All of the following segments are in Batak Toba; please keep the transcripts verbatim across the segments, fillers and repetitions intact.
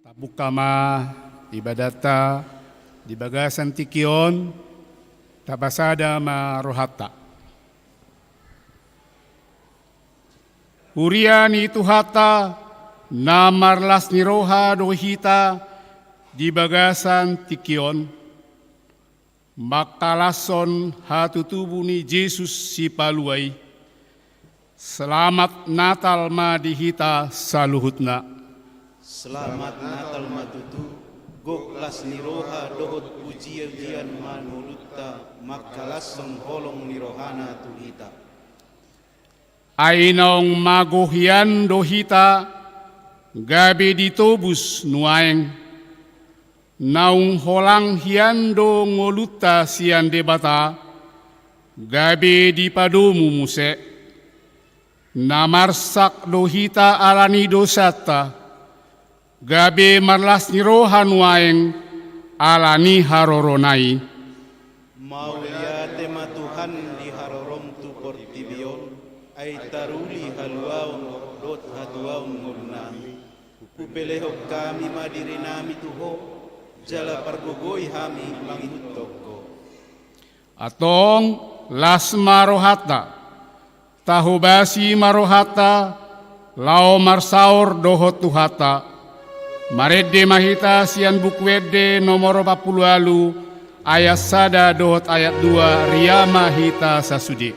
Tabuka ma ibadatta di bagasan tingki on, tapasada ma rohanta. Huria ni Tuhanta, na marlas ni roha do hita di bagasan tingki on, mangkalashon hatutubu ni Jesus Sipalua i. Selamat Natal ma di hita saluhutna. Selamat Natal ma tutu, gok las ni roha dohot pujian ma ngolunta mangkalashon holong ni rohana tu hita. Ai naung mago hian do hita, gabe ditobus nuaeng. Naung holang hian do ngolunta sian Debata, gabe dipadomu muse. Na marsak do hita ala ni dosanta, gabe marlas ni roha nuaeng ala ni harorona i. Mauliate ma Tuhan di harorom tu portibi on, ai taruli haluaon dohot hatuaon ngolunami. Hupelehon hami ma dirinami tu Ho, jala pargogoi hami mangihuthon Ho. Antong, las ma rohanta. Tahobasi ma rohanta, laho marsaor dohot Tuhanta. Marende ma hita sian Buku Ende nomor opat pulu ualu, ayat sada dohot ayat dua, ria ma hita sasude.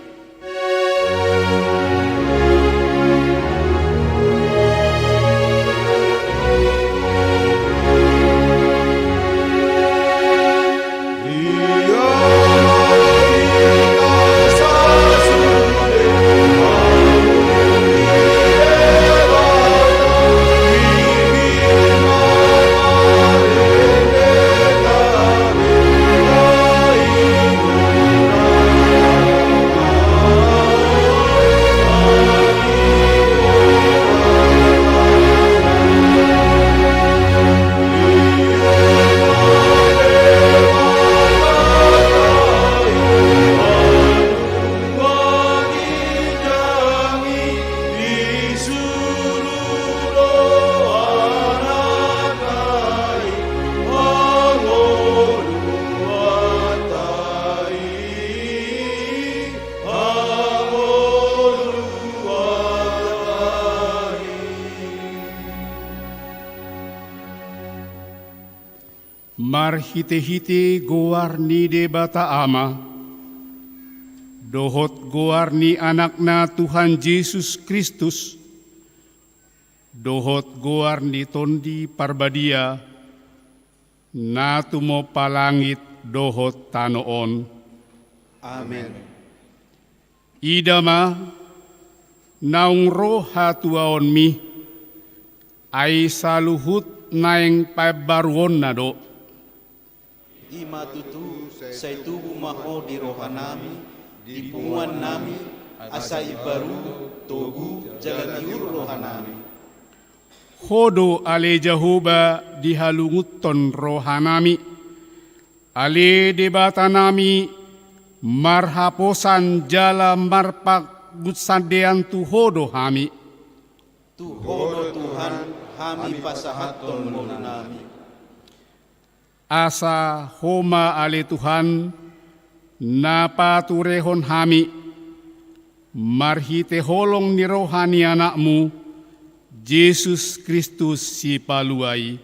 Marhitehite goar ni Debata Ama, dohot goar ni Anakna Tuhan Jesus Kristus, dohot goar ni Tondi Parbadia, na tumompa langit dohot tano on. Amen. Ida ma, naung ro hatuaonmi, ai saluhut naeng paimbaruonna do. I ma tutu, sai tubu ma Ho di rohanami, di punguannami, asa imbaru, togu, jala tiur rohanami. Ho do ale Jahowa dihalungunhon rohanami, ale Debatanami, marhaposan jala marpangunsandean tu Ho do hami. Tu Ho do Tuhan, hami pasahathon ngolunami. Asa Ho ma ale Tuhan, na paturehon hami, marhite holong ni roha ni Anakmu, Jesus Kristus Sipalua i.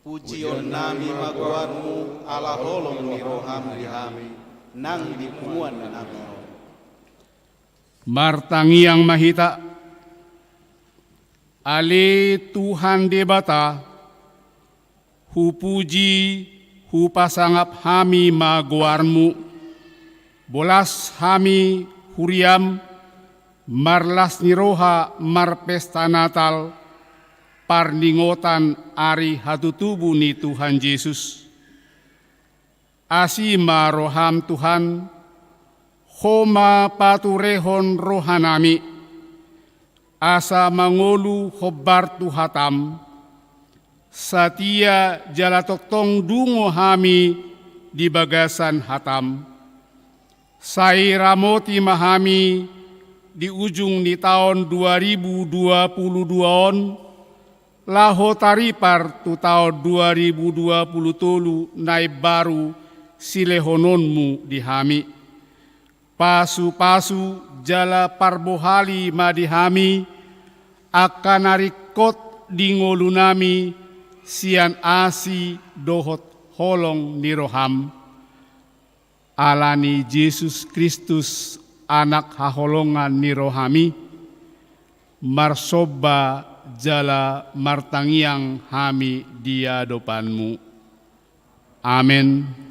Pujionnami ma goarmu ala holong ni roham di hami, nang di punguannami on. Martangiang ma hita. Ale Tuhan Debata, hupuji, hupasangap hami ma goarmu. Bolas hami huriam, marlas ni roha marpesta Natal, parningotan ari hatutubu ni Tuhan Jesus. Asi ma roham Tuhan, Ho ma paturehon rohanami, asa mangolu hombar tu hatam, satia jala tongtong dungo hami di bagasan hatam. Sai ramoti ma hami di ujung ni taon dua ribu dua puluh dua on, Laho taripar tu taon dua ribu dua puluh tolu na imbaru silehononmu di hami. Pasupasu jala parbohali ma di hami, angka na ringkot di ngolunami sian asi dohot holong ni roham. Ala ni Jesus Kristus, Anak haholongan ni rohami, marsomba jala martangiang hami di adopanmu. Amen.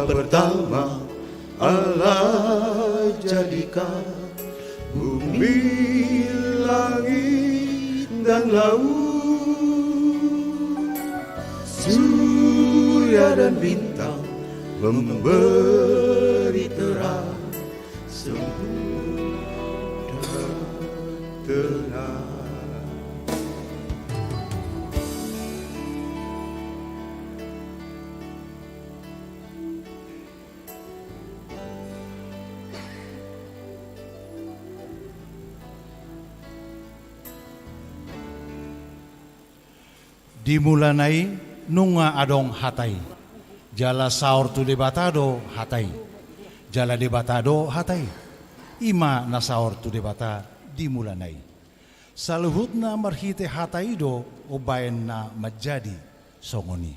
pertama Allah jadikan bumi, langit, dan laut, surya dan bintang memberi terang, semua tenang. Di mulana i nunga adong Hata i, jala saor tu Debata do Hata i, jala Debata do Hata i. I ma na saor tu Debata di mulana i. Saluhutna marhite Hata i do umbahen na manjadi songon i.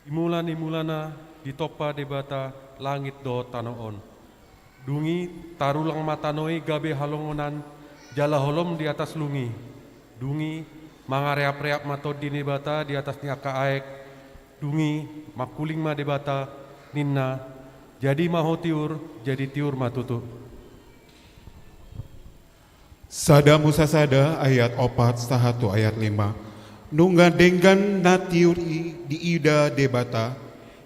Di mula ni mulana ditompa Debata langit dohot tano on. Dung i tarulang ma tano i gabe halongonan jala holom di atas lung i. Dung i mangareapreap ma Tondi ni Debata di atas ni angka aek. Dung i mangkuling ma Debata, ninna: Jadi ma ho tiur, jadi tiur ma tutu. Sada Musa sada ayat opat sahat tu ayat lima. Nunga denggan na tiur i diida Debata,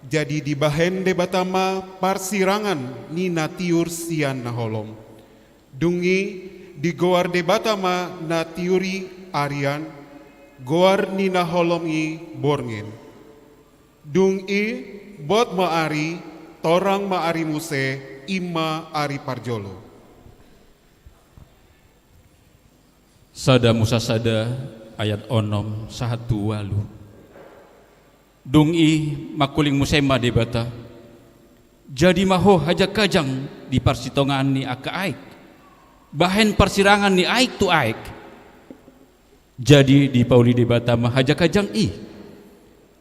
jadi dibahen Debata ma parsirangan ni na tiur sian na holom. Dung i digoar Debata ma na tiur i arian, goar ni na holom i borngin. Dung i bot ma ari, torang ma ari muse, i ma ari parjolo. Sada Musa sada ayat onom sahat tu ualu. Dung i mangkuling muse ma Debata: Jadi ma ho hajangkajang di parsitongaan ni angka aek, bahen parsirangan ni aek tu aek. Jadi dipauli Debata ma hajangkajang i,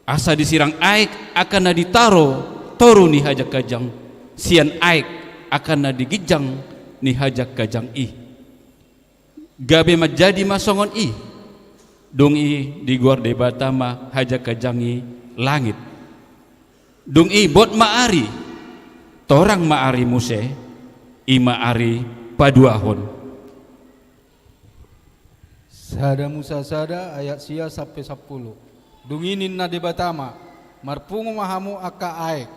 asa disirang aek angka na di taro toru ni hajangkajang, sian aek angka na di ginjang ni hajangkajang i. Gabe manjadi ma songon i. Dung i digoar Debata ma hajangkajang i langit. Dung i bot ma ari, torang ma ari muse, i ma ari paduahon. Sada Musa sada ayat sia sampe sampulu. Dung i ninna Debata ma: Marpungu ma hamu angka aek,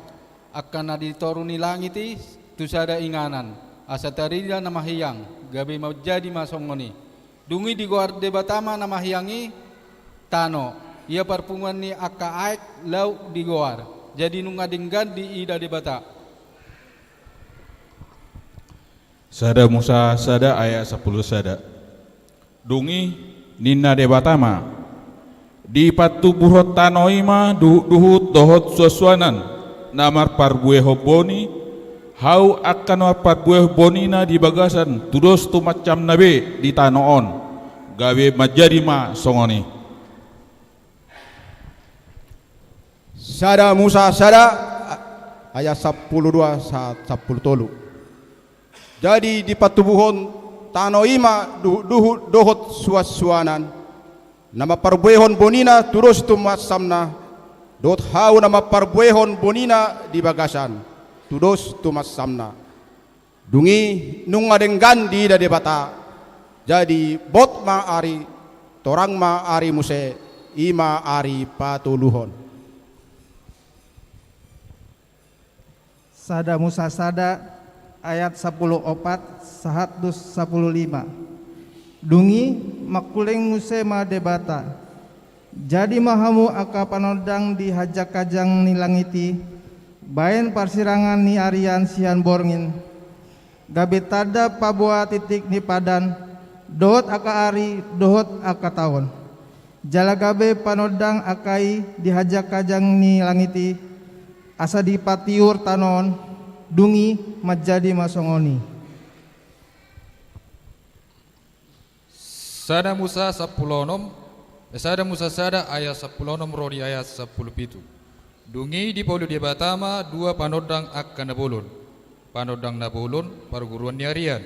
angka na di toru ni langit i, tu sada inganan, asa tarida na mahiang. Gabe manjadi ma songon i. Dung i digoar Debata ma na mahiang i tano, ia parpunguan ni angka aek lauk digoar. Jadi nunga denggan diida Debata. Sada Musa sada ayat sampulu sada. Dung i ninna Debata ma: Dipatubuhon tano i ma duhutduhut dohot suansuanan na marparbuehon boni, hau angka na marparbuehon bonina di bagasan, tudos tu mansam na be di tano on. Gabe manjadi ma songon i. Sada Musa sada ayat sampulu dua sahat sampulu tolu. Jadi dipatubuhon tano i ma duhutduhut dohot suansuanan, na marparbuehon bonina tudos tu mansamna, dohot hau na marparbuehon bonina di bagasan, tudos tu mansamna. Dung i nunga denggan diida Debata. Jadi bot ma ari, torang ma ari muse, i ma ari patoluhon. Sada Musa sada ayat sampulu opat sahat tu sampulu lima. Dung i mangkuling muse ma Debata: Jadi ma hamu angka panondang di hajangkajang ni langit i, bahen parsirangan ni arian sian borngin, gabe tanda paboa titik ni padan, dohot angka ari, dohot angka taon. Jala gabe panondang angka i di hajangkajang ni langit i, asa dipatiur tano on. Dung i manjadi ma songon i. Sada Musa sampulu onom, eh, sada Musa sada ayat sampulu onom ro di ayat sampulu pitu. Dung i dipauli Debata ma dua panondang angka na bolon. Panondang na bolon parguruan ni arian,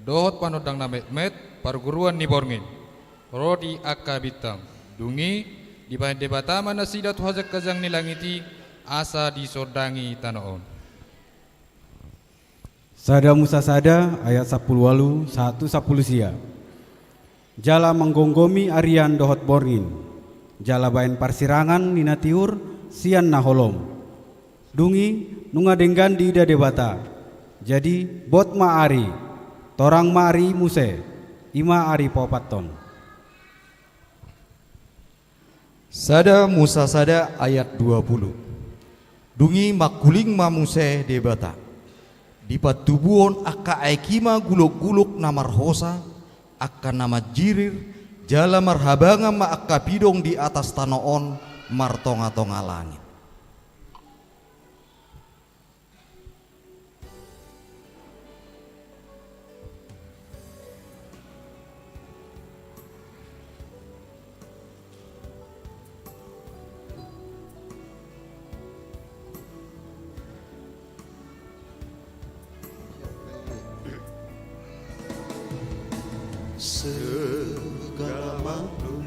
dohot panondang na metmet parguruan ni borngin, ro di angka bintang. Dung i Dibahen Debata ma nasida tu hajangkajang ni langit i, asa disondangi tano on. Sada Musa sada ayat sampulu ualu sahat tu sampulu sia. Jala manggomgomi arian dohot borngin, jala baen parsirangan ni na tiur sian na holom. Dung i nunga denggan diida Debata. Jadi bot ma ari, torang ma ari muse, i ma ari paopathon. Sada Musa sada ayat dua pulu. Dung i mangkuling ma muse Debata. Dipatubuhon angka aek i ma gulokgulok na marhosa, angka na manjirir, jala marhabangan ma angka pidong di atas tano on martongatonga langit. Segala makhluk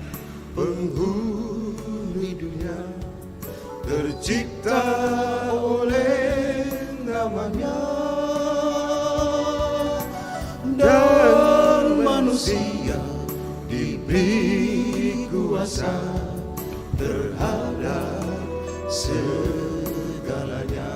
penghuni dunia tercipta oleh nama-Nya, dan manusia diberi kuasa terhadap segalanya.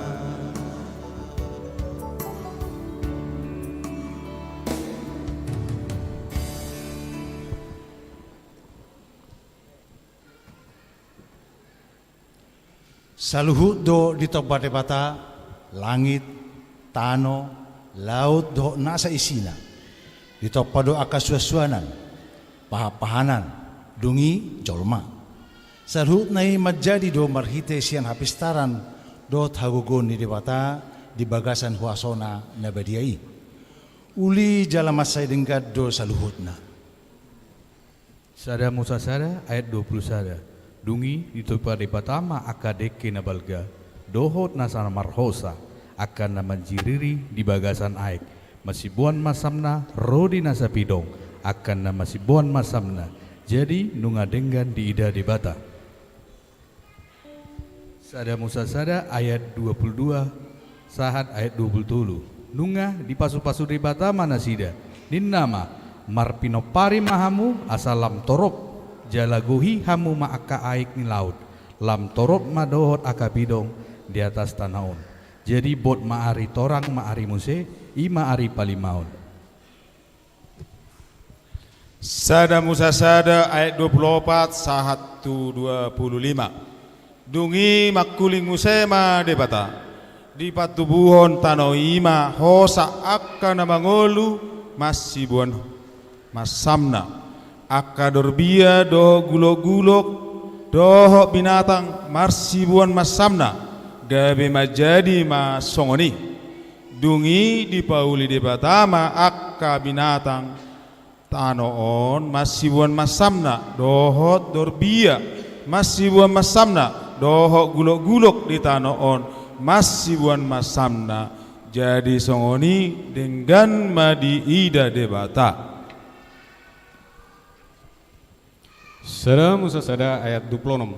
Saluhut do ditompa Debata, langit, tano, laut dohot nasa isina. Ditompa do angka suansuanan, pahanpahanan, dung i jolma. Saluhutna i manjadi do marhite sian hapistaran dohot hagogoon ni Debata di bagasan huasoNa na badia i. Uli jala mansai denggan do saluhutna. Sada Musa sada ayat dua pulu sada. Dung i ditompa Debata ma angka dengke na balga dohot nasa na marhosa, angka na manjiriri di bagasan aek. Masiboan ma samna ro di nasa pidong, angka na masiboan ma samna. Jadi nunga denggan diida Debata. Sada Musa sada ayat dua pulu dua sahat ayat dua pulu tolu. Nunga dipasupasu Debata ma nasida. Ninna ma, marpinompari ma hamu asa lam torop, jala gohi hamu ma angka aek ni laut. Lam torop ma dohot angka pidong di atas tano on. Jadi bot ma ari torang ma ari muse, i ma ari palimaon. Sada Musa sada ayat dua pulu opat sahat tu dua pulu lima. Dung i mangkuling muse ma Debata. Dipatubuhon tano i ma hosa angka na mangolu marsiboan ma samna. Angka dorbia dohot gulokgulok dohot binatang marsiboan ma samna, gabe manjadi ma songon i. Dung i dipauli Debata ma angka binatang tano on marsiboan ma samna, dohot dorbia marsiboan ma samna, dohot gulokgulok di tano on marsiboan ma samna. Jadi songon i denggan ma diida Debata. Sada Musa sada ayat dua pulu onom.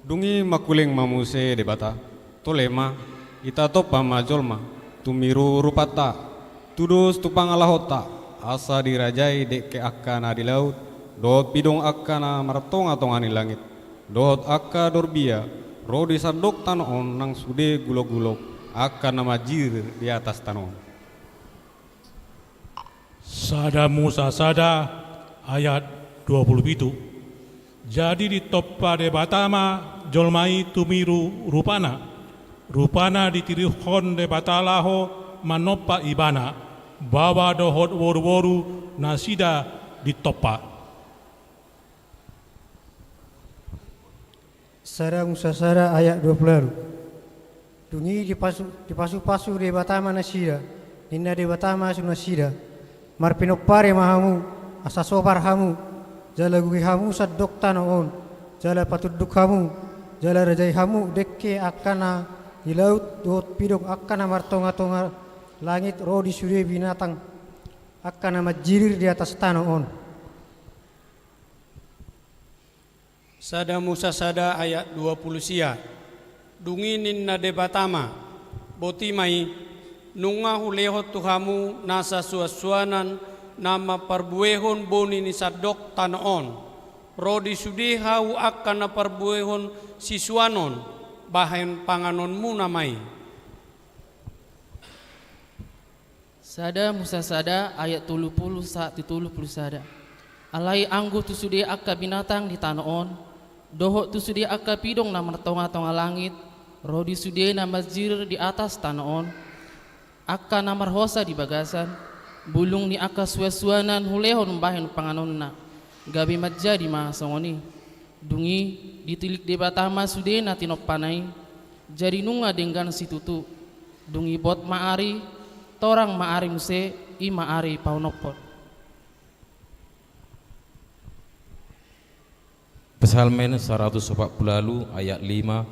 Dung i mangkuling ma muse Debata. Tole ma, ita tompa ma jolma, tumiru rupanta, tudos tu pangalahonta, asa dirajai dengke angka na di laut, dohot pidong angka na martongatonga ni langit, dohot angka dorbia ro di sandok tano on nang sude gulokgulok angka na manjirir di atas tano on. Sada Musa sada ayat dua pulu pitu. Jadi ditompa Debata ma jolma i tumiru rupana. Rupana ditiruhon Debata laho manompa ibana. Baoa dohot boruboru nasida ditompa. Sada Musa sada ayat dua pulu ualu. Dung i dipasu, dipasupasu Debata ma nasida, ninna Debata ma tu nasida, marpinompari ma hamu, asa sopar hamu, jala gohi hamu sandok tano on, jala patunduk hamu, jala rajai hamu dengke angka na di laut dohot pidong angka na martongatonga langit ro di sude binatang angka na manjirir di atas tano on. Sada Musa sada ayat dua pulu sia. Dung i ninna Debata ma: Boti ma i, nunga hulehon tu hamu nasa suansuanan na mamparbuehon boni ni sandok tano on. Ro di sude hau angka na parbuehon sisuanon, bahen panganonmuna ma i. Sada Musa sada ayat tolu pulu sahat tu tolu pulu sada. Alai anggo tu sude angka binatang di tano on, dohot tu sude angka pidong na martongatonga langit, ro di sude na manjirir di atas tano on, angka na marhosa di bagasan, bulung ni angka suansuanan hulehon bahen panganonna, gabe manjadi ma songon i. Dung i, ditilik Debata ma sude na tinompana i, jadi nunga denggan situtu. Dung i bot ma ari, torang ma ari muse, i ma ari paonomhon. Psalmen saratus opat pulu ualu ayat lima,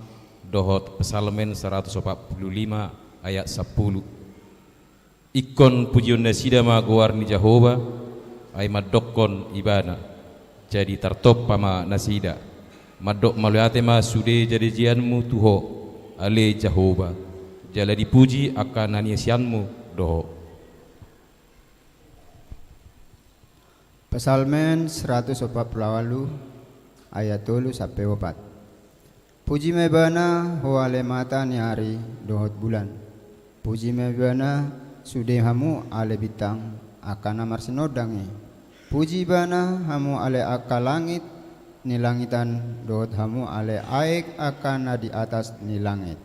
dohot Psalmen saratus opat pulu lima ayat sampulu. Ingkon pujion nasida ma goar ni Jahowa, ai mandokkon Ibana. Jadi tartompa ma nasida. Mandok mauliate ma sude jajianmu tu Ho, ale Jahowa, jala dipuji angka na niasianmu do Ho. Psalmen saratus opat pulu ualu ayat tolu sampe opat. Puji ma Ibana, ho ale mata ni ari dohot bulan. Puji ma Ibana, sude hamu ale bintang, angka na marsinondang i. Puji Ibana, hamu ale angka langit ni langitan, dohot hamu ale aek angka na di atas ni langit.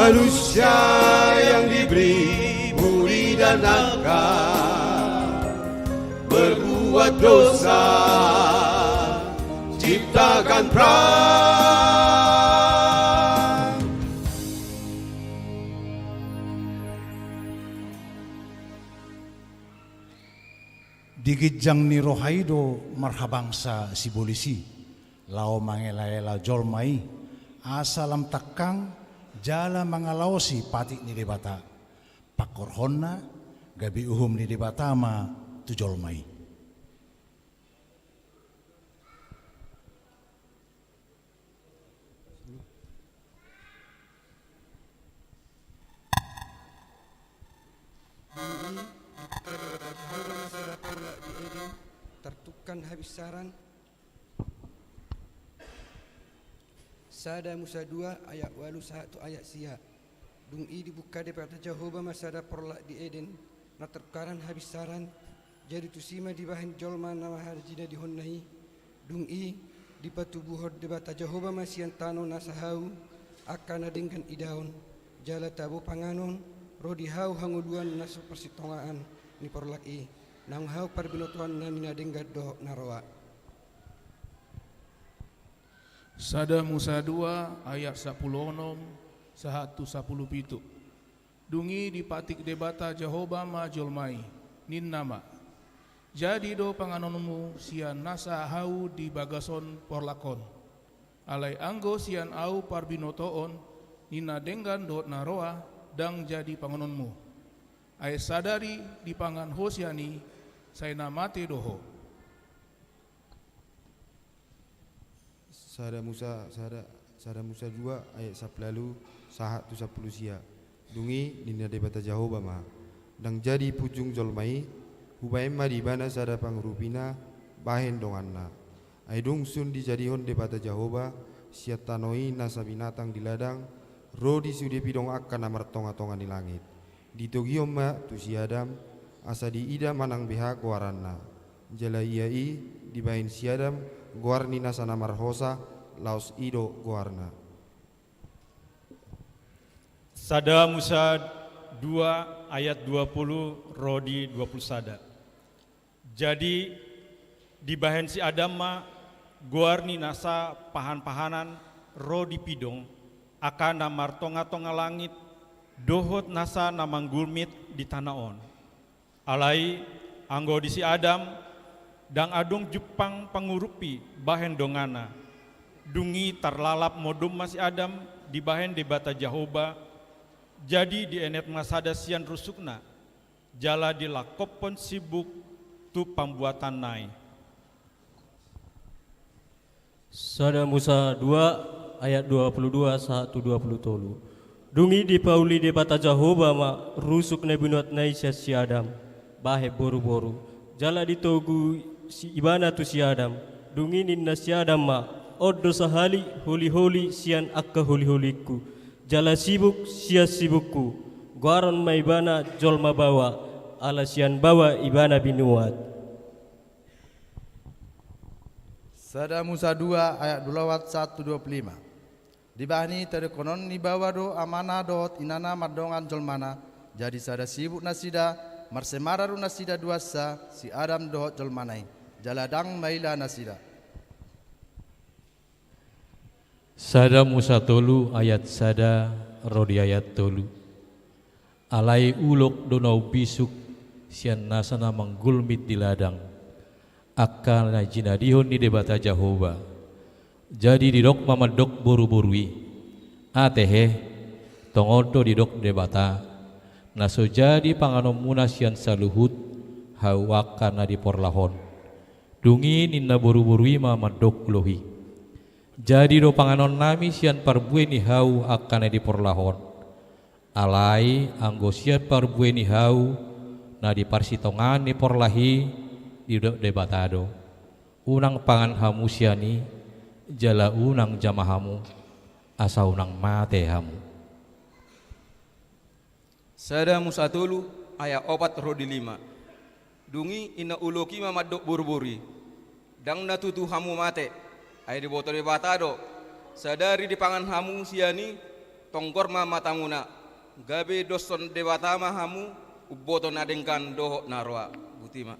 Manusia yang diberi mu di dan akan berbuat dosa, ciptakan perang. Di ginjang ni roha i do marhabangsa sibolis i, laho mangelaela jolma i, asa lam tangkang jala mangalaosi patik ni Debata. Pangkorhonna gabe uhum ni Debata ma tu jolma i. Dung i, Debata Jahowa ma sada porlak di Eden, tartukkan habinsaran. Sada Musa dua ayat ualu sahat tu ayat sia. Dung i dibuka Debata Jahowa ma sada porlak di Eden, na tartukkan habinsaran, jadi tusi ma dibahen jolma na marjinadihonna i. Dung i dipatubuhon Debata Jahowa ma sian tano nasa hau angka na denggan idaon, jala tabo panganon ro di hau hangoluan na so parsitongaan ni porlak i, naung hau parbinotoan na ni na denggan dohot na roa. Sada Musa dua ayat sapuluh onom sahat tu sapuluh pitu. Dung i dipatik Debata Jahowa ma jolma i, ninna ma: Jadi do panganonmu sian nasa hau di bagasan porlak on. Alai anggo sian ahu parbinotoon ni na denggan dohot na roa ndang jadi panganonmu. Ai sadari dipangan ho sian i, sai na mate do ho. Sada Musa, sada, sada Musa dua ayat sapuluh ualu sahat tu sapuluh sia. Dung i ninna Debata Jahowa ma: Ndang jadi punjung jolma i, hubahen ma di ibana sada pangurupina bahen donganna. Ai dung sun dijadihon Debata Jahowa sian tano i nasa binatang di ladang, ro di sude pidong angka na martongatonga ni langit. Ditogihon ma tu si Adam, asa diida manang beha goaranna. Jala ia i dibahen si Adam goar ni nasa na marhosa, laos i do goarna. Sada Musa dua ayat dua puluh ro di dua puluh sada. Jadi dibahen si Adam ma goar ni nasa pahanpahanan ro di pidong, angka na martongatonga langit, dohot nasa na manggulmit di tano on. Alai anggo di si Adam, ndang adong jumpang pangurupi bahen donganna. Dung i tarlalap modom ma si Adam dibahen Debata Jahowa, jadi dienet ma sada sian rusukna, jala dilangkophon sibuk tu pambuatanna i. Sada Musa dua ayat dua puluh dua sahat tu dua puluh tolu. Dung i dipauli Debata Jahowa ma rusuk na binuatna i sian si Adam bahen boruboru, jala ditogu si ibana tu si Adam. Dung i ninna si Adam ma: On do sahali holiholi sian angka holiholingku, jala sibuk sian sibukku. Goaron ma ibana jolma baoa, ala sian baoa ibana binuat. Sada Musa dua ayat dua puluh opat sahat tu dua puluh lima. Dibahen i tadingkonon ni baoa do amana dohot inana mardongan jolmana, jadi sada sibuk nasida, marsemaran do nasida duansa, si Adam dohot jolmana i, jala ndang maila nasida. Sada Musa tolu ayat sada ro di ayat tolu. Alai ulok do na umbisuk sian nasa na manggulmit di ladang, angka na jinadihon ni Debata Jahowa. Jadi didok ma mandok boruboru i: Ate he, tongon do didok Debata, na so jadi panganonmuna sian saluhut hau angka na di porlak on. Dung i ninna boruboru i ma mandok ulo i: Jadi do panganonnami sian parbue ni hau angka na di porlak on. Alai anggo sian parbue ni hau na di parsitongaan ni porlak i, didok Debata do: Unang pangan hamu sian i, jala unang jama hamu, asa unang mate hamu. Sada Musa tolu ayat opat ro di lima. Dung i ninna ulok i ma mandok boruboru i: Ndang na tutu hamu mate, ai diboto Debata do, sadari dipangan hamu sian i, Tonggor ma matamuna, gabe doshon Debata ma hamu, umboto na denggan dohot na roa. Boti ma.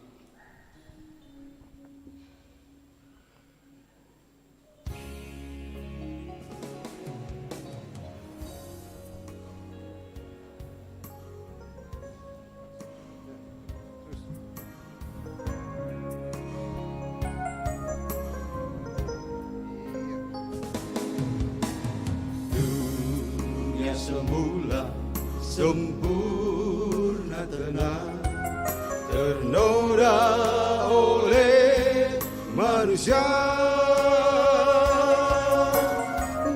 Dunia semula sempurna tenang, ternoda oleh manusia.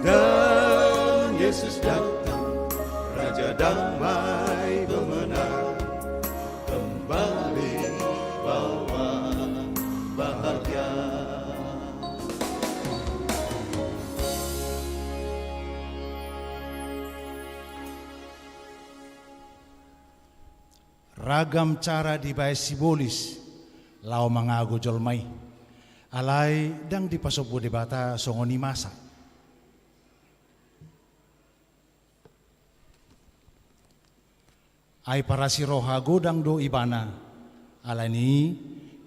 Dan Yesus datang, Raja Damai Pemenang, kembali bawa bahagia. Ragam cara dibaen sibolis laho mangago jolma i. Alai ndang dipasombu Debata songon i masa. Ai parasi roha godang do ibana, alani i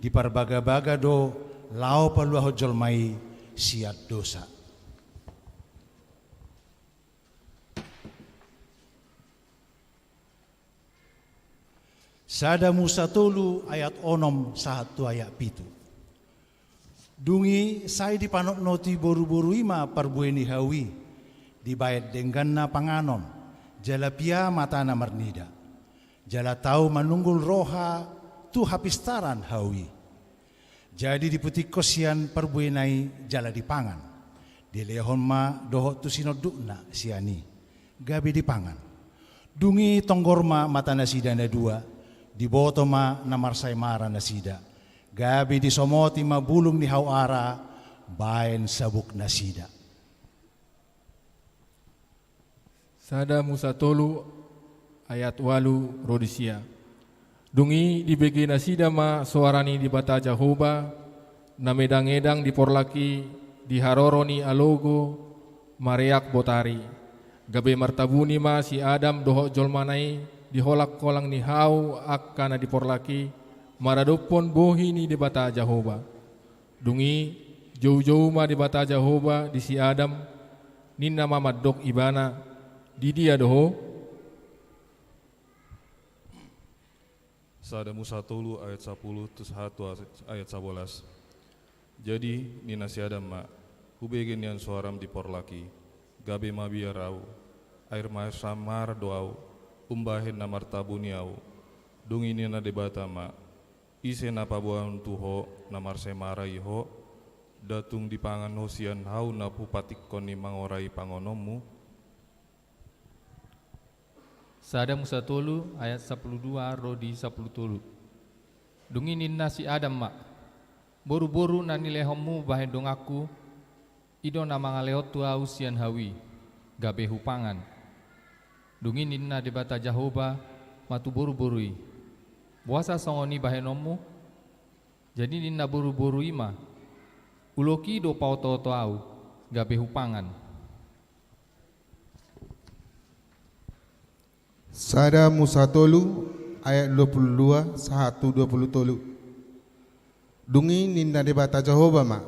diparbagabaga do laho paluahon jolma i sian dosa. Sada Musa tolu ayat onom sahat tu ayat pitu. Dung i sai dipanotnoti boruboru i ma parbue ni hau i, dibaen dengganna panganon, jala pia matana marnida. Jala tau manunggul roha tu hapistaran hau i. Jadi diputikkon sian parbuena i jala dipangan. Dilehon ma dohot tu sinondukna sian i, gabe dipangan. Dung i tonggor ma matanasida na dua, diboto ma na marsaemara nasida. Gabe disomoti ma bulung ni hau ara baen sabuknasida. Sada Musa tolu ayat ualu ro di sia. Dung i dibege nasida ma soara ni Debata Jahowa, na medangedang di porlak i di haroro ni alogo, mareak botari. Gabe martabuni ma si Adam dohot jolmana i di holangkolang ni hau angka na di porlak i, maradophon bohi ni Debata Jahowa. Dung i joujou ma Debata Jahowa di si Adam, ninna ma mandok ibana, di dia do ho? Sada Musa tolu ayat sapuluh tu sahat tu ayat sabolas. Jadi ninna si Adam ma, hubege nian soaram di porlak i, gabe mabiar au, ai marsaemara do au, umbahen na martabuni au. Dung i ninna Debata ma, ise na paboaon tu ho na marsaemara i ho? Nda tung dipangan ho sian hau na hupatikkon i mangorai pangononmu? Sada Musa tolu ayat sapuluh dua ro di sapuluh tolu. Dung i ninna si Adam ma, boruboru na nilehonmu bahen donganku, i do na mangalehon tu au sian hau i, gabe hupangan. Dung i ninna Debata Jahowa ma tu boruboru i, boasa songon i bahenonmu? Jadi ninna boruboru i ma, ulok i do paotooto au, gabe hupangan. Sada Musa tolu ayat dua puluh dua sahat tu dua puluh tolu. Dung i ninna Debata Jahowa ma,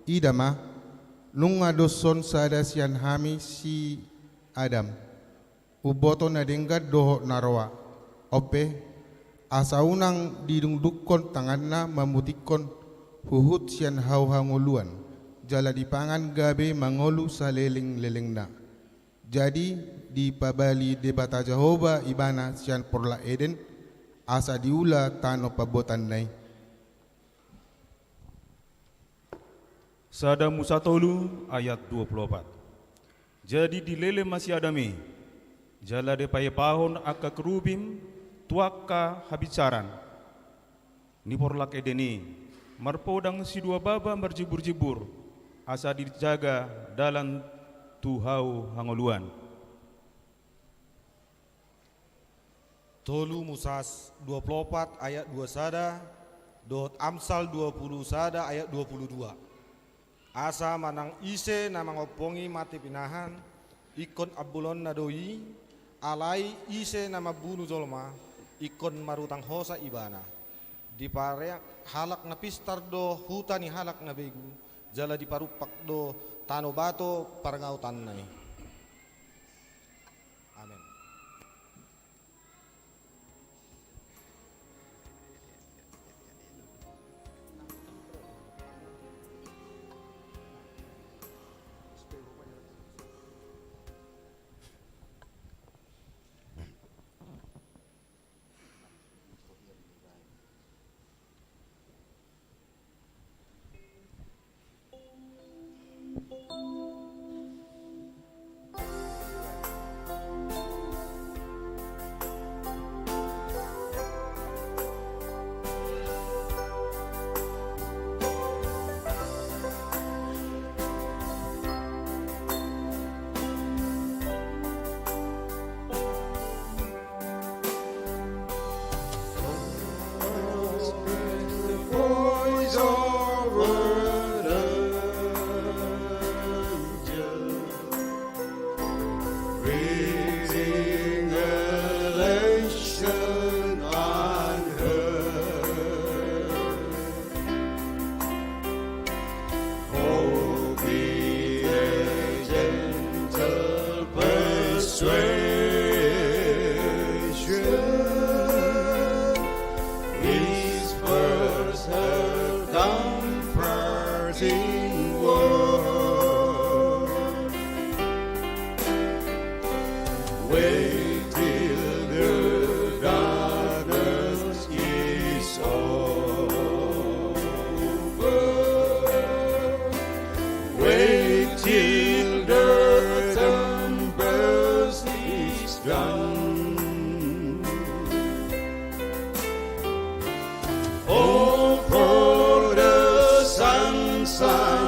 ida ma, nunga doshon sada sian hami si Adam, umboto na denggan dohot na roa. On pe, asa unang didungdungkon tanganna mamutikkon huhut sian hau hangoluan, jala dipangan gabe mangolu salelenglelengna. Jadi dipabali Debata Jahowa ibana sian porlak Eden, asa diula tano pambuatanna i. Sada Musa tolu ayat dua puluh opat. Jadi dilele ma si Adam i, jala dipaepahon angka kerubim tu angka habinsaran ni porlak Eden i, marpodang sidua baba marjimburjimbur, asa dijaga dalan tu hau hangoluan. Tolu Musa dua puluh opat ayat dua sada, dohot Amsal dua puluh sada ayat dua puluh dua. Asa manang ise na mangompongi mate pinahan, Ingkon ambulonna do i, alai ise na mambunu jolma, ingkon marutang hosa ibana. Dipareak halak na pistar do huta ni halak na begu, jala diparumpak do tano bato parngautanna i. Amen. Raising a nation on earth. Oh, be a gentle persuasion, whispers her comforting word. Wait till the darkness is over. Wait till the tempest is done. Oh, for the sunshine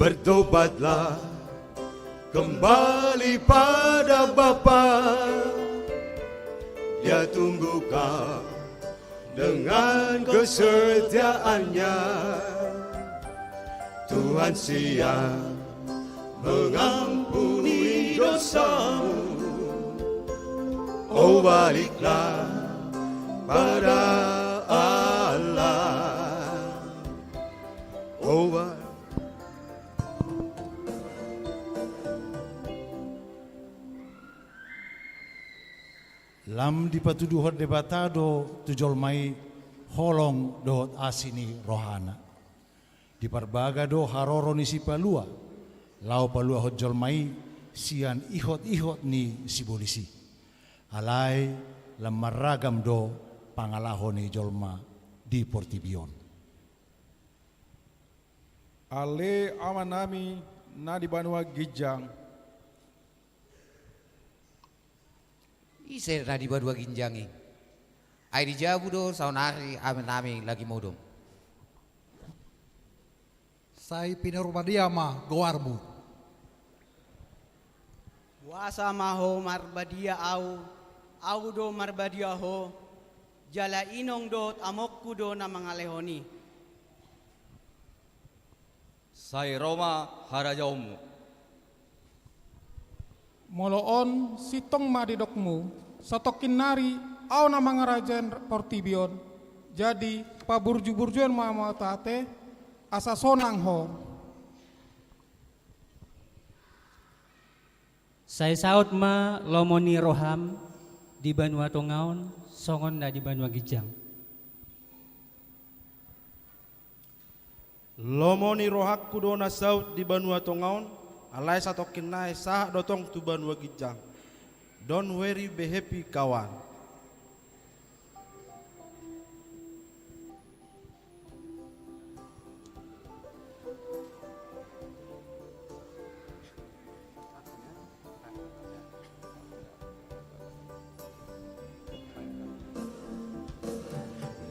Bertobatlah kembali pada Bapa. Dia tunggu kau dengan kesetiaannya. Tuhan siap mengampuni dosamu. Oh, baliklah pada Allah. Oh, ba- Lam dipatuduhon Debata do tu jolma i holong dohot asi ni rohana. Diparbaga do haroro ni Sipalua, laho paluahon jolma i sian ihot-ihot ni sibolis i. Alai lam marragam do pangalaho ni jolma di portibi on. Ale Amanami na di banua ginjang. Ise na di banua ginjang i? Ai di jabu do saonari Amanami lagi modom. Sai pinarbadia ma goarmu. Boasa ma ho marbadia ahu, ahu do marbadia ho, jala inong dohot amongku do na mangalehon i. Sai ro ma harajaonmu. Molo on sintong ma didokmu, satongkin nari ahu na mangarajai portibi on, jadi paburju-burjuon ma mauliate, asa sonang ho. Sai saut ma lomo ni roham di banua tonga on, songon na di banua ginjang. Lomo ni rohangku do na saut di banua tonga on, alai satongkin nai sahat do tong tu banua ginjang. Don't worry, be happy, kawan.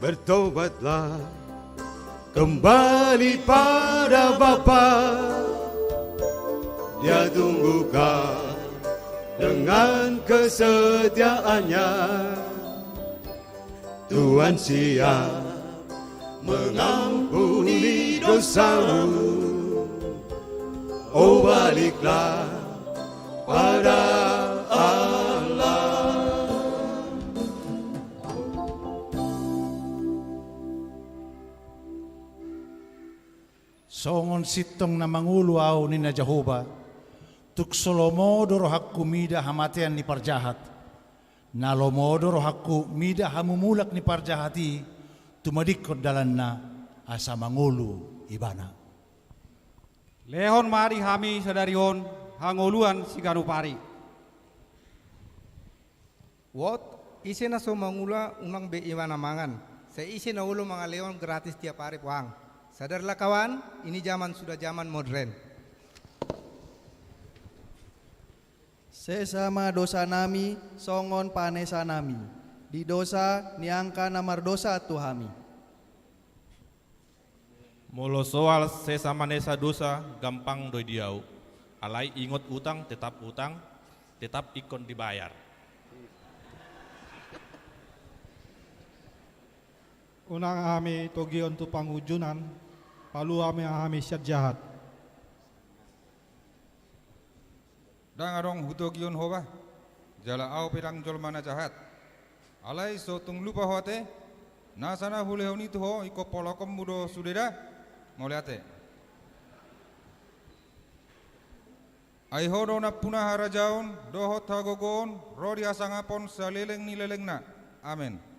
Bertobatlah kembali pada Bapa. Dia tunggu kau dengan kesetiaannya. Tuhan siap mengampuni dosamu. Oh, baliklah pada Allah. Songon sintong na mangolu ahu, ninna Jahowa, tung so lomo do rohangku mida hamatean ni parjahat. Na lomo do rohangku mida hamumulak ni parjahat i tumadingkon dalanna asa mangolu ibana. Lehon ma di hami sadari on hangoluan siganup ari. Wot, ise na so mangula unang be ibana mangan. Sai ise na olo mangalehon gratis tiap ari puang. Sadarlah kawan, ini zaman sudah zaman modern. Sesa ma dosanami songon panesanami di dosa ni angka na mardosa tu hami. Molo soal sesa manesa dosa, gampang do i di ahu. Alai ingot, utang tetap utang, tetap ingkon dibayar. Unang hami togihon tu pangunjunan, palua ma hami sian jahat. Ndang adong hutogihon ho bah, jala ahu pe ndang jolma na jahat. Alai so tung lupa ho ate, nasa na hulehon i tu ho ingkon polokonmu do sude da. Mauliate. Ai ho do nampuna harajaon dohot hagogoon ro di hasangapon saleleng ni lelengna. Amen.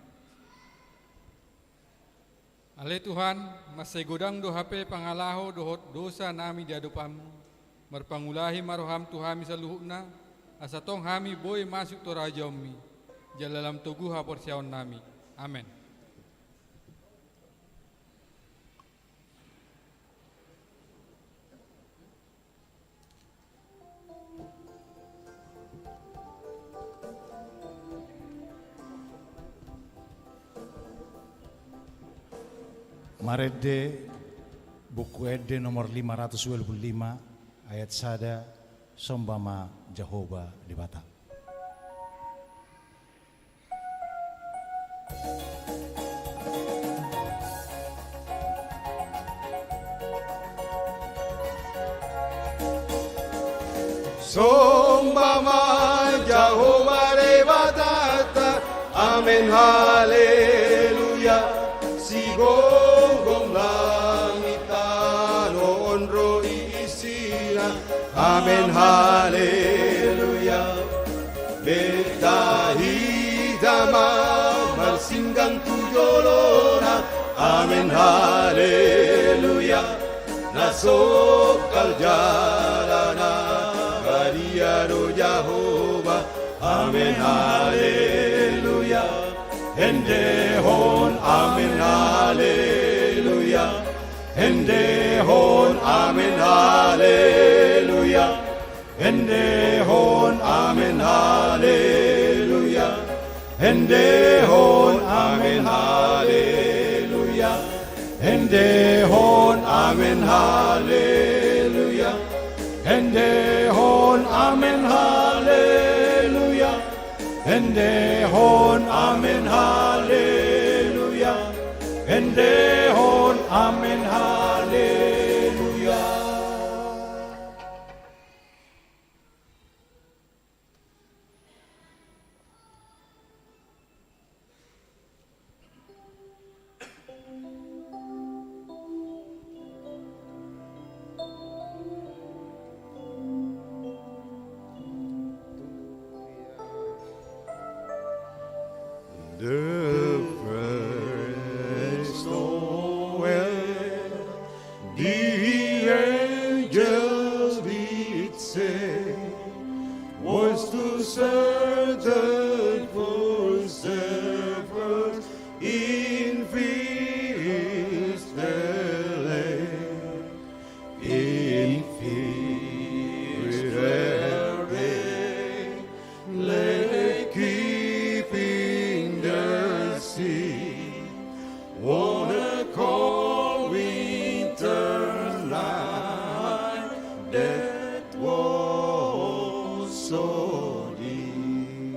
Ale Tuhan, mansai godang do hape pangalaho dohot dosa nami di adopanmu. Marpangulahi ma roham tu hami saluhutna, asa tong hami boi masuk tu harajaonmi, jala lam togu haporseaonnami. Amen. Marende. Buku Ende nomor lima ratus dua puluh lima, ayat sada, Somba ma Jahowa Debata. Somba ma Jahowa Debatanta, amen haleluya. Sigomgom langit tano on ro isina, amen haleluya. Beta hita ma marsinggang tu jolona, amen haleluya. Na songkal jalana, badia do Jahowa, amen haleluya. Endehon amen haleluya. Endehon amen haleluya. Endehon amen haleluya. Endehon amen haleluya. Endehon amen haleluya. Endehon amen haleluya. Endehon amen haleluya. Endehon amen haleluya. The first Noel, the angels did say, was to certain for shepherds in fields the lay. In fields where they lay keeping their seed, on a cold winter night that was so deep.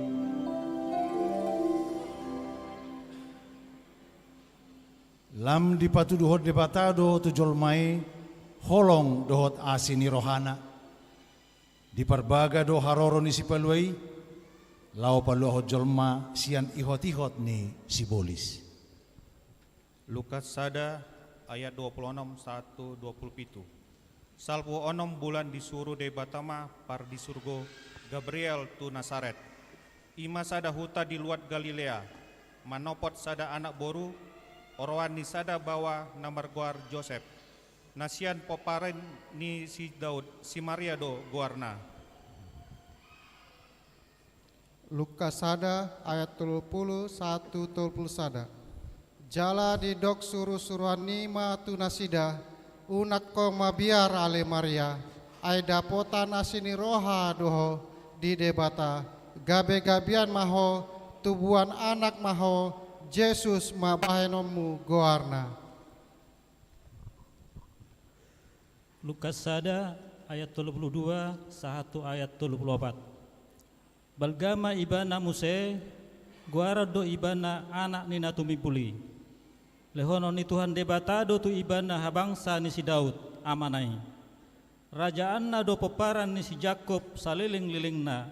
Lam dipatuduhon Debata do tu jolma i holong dohot asi ni rohana. Diparbaga do haroro ni Sipalua i, laho paluahon jolma sian ihot-ihot ni sibolis. Lukas sada ayat dua puluh enam sahat tu dua puluh pitu. Salpu onom bulan disuru Debata ma pardisurgo Gabriel tu Nasaret. I ma sada huta di luat Galilea, manopot sada anak boru, oroan ni sada baoa na margoar Josep, na sian pomparan ni si Daud, si Maria do goarna. Lukas sada ayat tolu pulu sahat tu tolu pulu sada. Jala didok surusuruan i ma tu nasida, unang ho mabiar ale Maria, ai dapotan asi ni roha do ho di Debata, gabe gabean ma ho, tubuan anak ma ho, Jesus ma bahenonmu goarna. Lukas sada ayat tolu pulu dua sahat tu ayat tolu pulu opat. Balga ma ibana muse, goaran do ibana anak ni na tumimbul i. Lehonon ni Tuhan Debata do tu ibana habangsa ni si Daud, amana i. Rajaanna do pomparan ni si Jakkob salelenglelengna,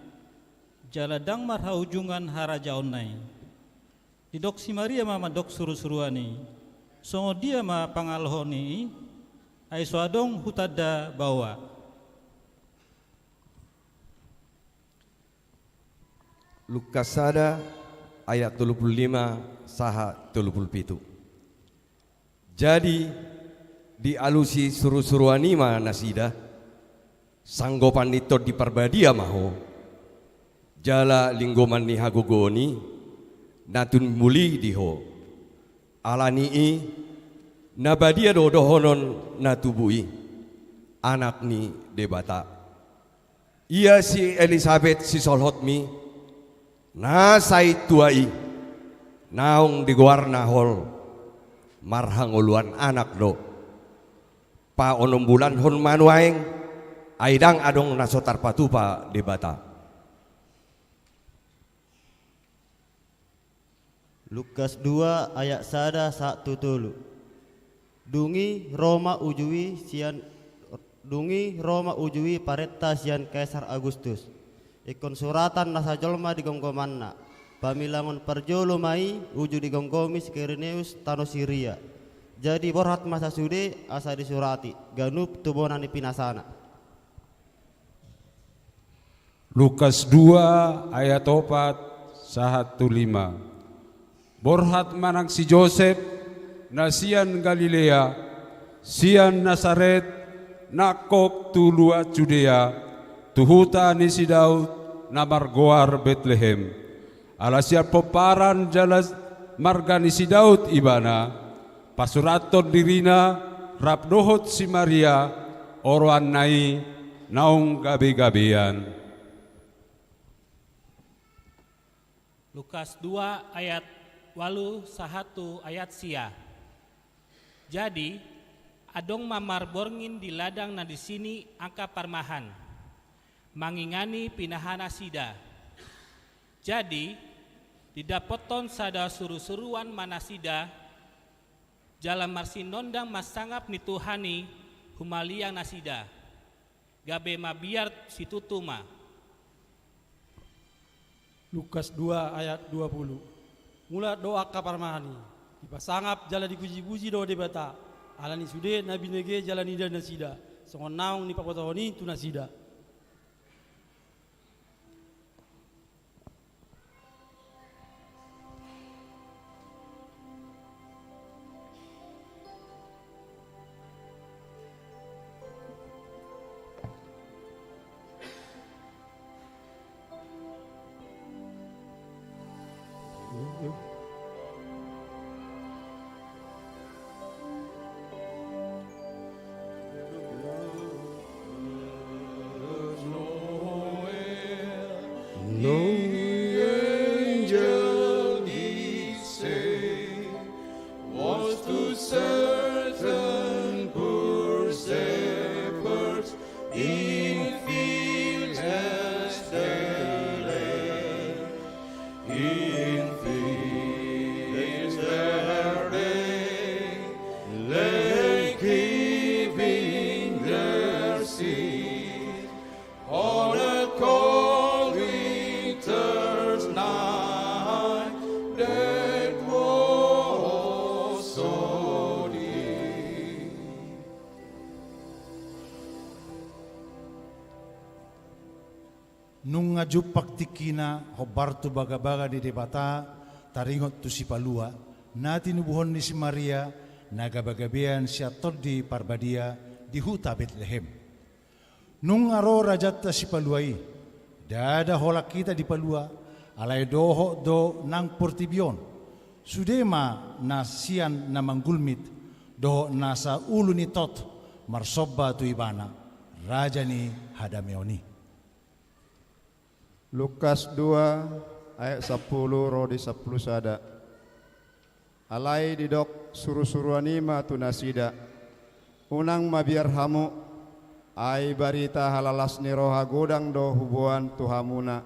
jala ndang marhaujungan harajaonna i. Didok si Maria ma mandok surusuruan i, songon dia ma pangalahon i, ai so adong hutanda baoa. Lukas sada ayat tolu pulu lima sahat tolu pulu pitu. Jadi, dialusi surusuruan i ma nasida, sanggopan ni Tondi Parbadia ma ho, jala linggoman ni hagogoon i, na tumimbul i di ho. Ala ni i, na badia do dohonon na tubu i, Anak ni Debata. Ia si Elisabet sisolhotmi, na sai tua i, naung digoarna hol, marhangoluan anak do. paonombulanhon ma nuaeng, ai ndang adong na so tarpatupa Debata. Lukas dua ayat sada sahat tu tolu. Dung i ro ma uju i sian, dung i ro ma uju i parenta sian Kaisar Agustus. Ingkon suratan nasa jolma di gomgomanna. Pamilangon parjolo ma i uju digomgomi si Kireneus tano Siria. Jadi borhat ma sasude asa disurati ganup tu bona ni pinasana. Lukas dua ayat opat sahat tu lima. Borhat ma nang si Josep, na sian Galilea, sian Nasaret, nangkok tu luat Judea, tu huta ni si Daud, na margoar Betlehem. Ala sian pomparan jala marga ni si Daud ibana, pasurathon dirina rap dohot si Maria, oroanna i naung gabe-gabean. Lukas dua ayat ualu sahat tu ayat sia. Jadi, adong ma marborngin di ladang na disi ni angka parmahan, mangingani pinahanasida. Jadi, didapothon sada surusuruan ma nasida, jala marsinondang ma sangap ni Tuhan i humaliang nasida. Gabe mabiar situtu ma. Lukas dua ayat dua puluh. Mulak do angka parmahan i, dipasangap jala dipuji-puji do Debata, ala ni sude na binege jala niida nasida, songon naung nipabotohon i tu nasida. Lo, the angel did say, was to certain poor shepherds in fields as they lay, in fields their day lay keeping their seed. On a cold winter's night that was so deep. Nunga jumpang tingkina hombar tu bagabaga ni Debata, taringot tu Sipalua na tinubuhon ni si Maria, na gabe-gabean sian Tondi Parbadia di huta Betlehem. Nunga ro rajanta Sipalua i, ndada holan hita dipalua, alai dohot do nang portibi on. Sude ma na sian na manggulmit, dohot nasa ulu ni tot, marsomba tu Ibana, Raja ni hadameon i. Lukas dua ayat sampulu ro di sampulu sada. Alai didok surusuruan i ma tu nasida, unang mabiar hamu, ai barita halalas ni roha godang do huboan tu hamuna,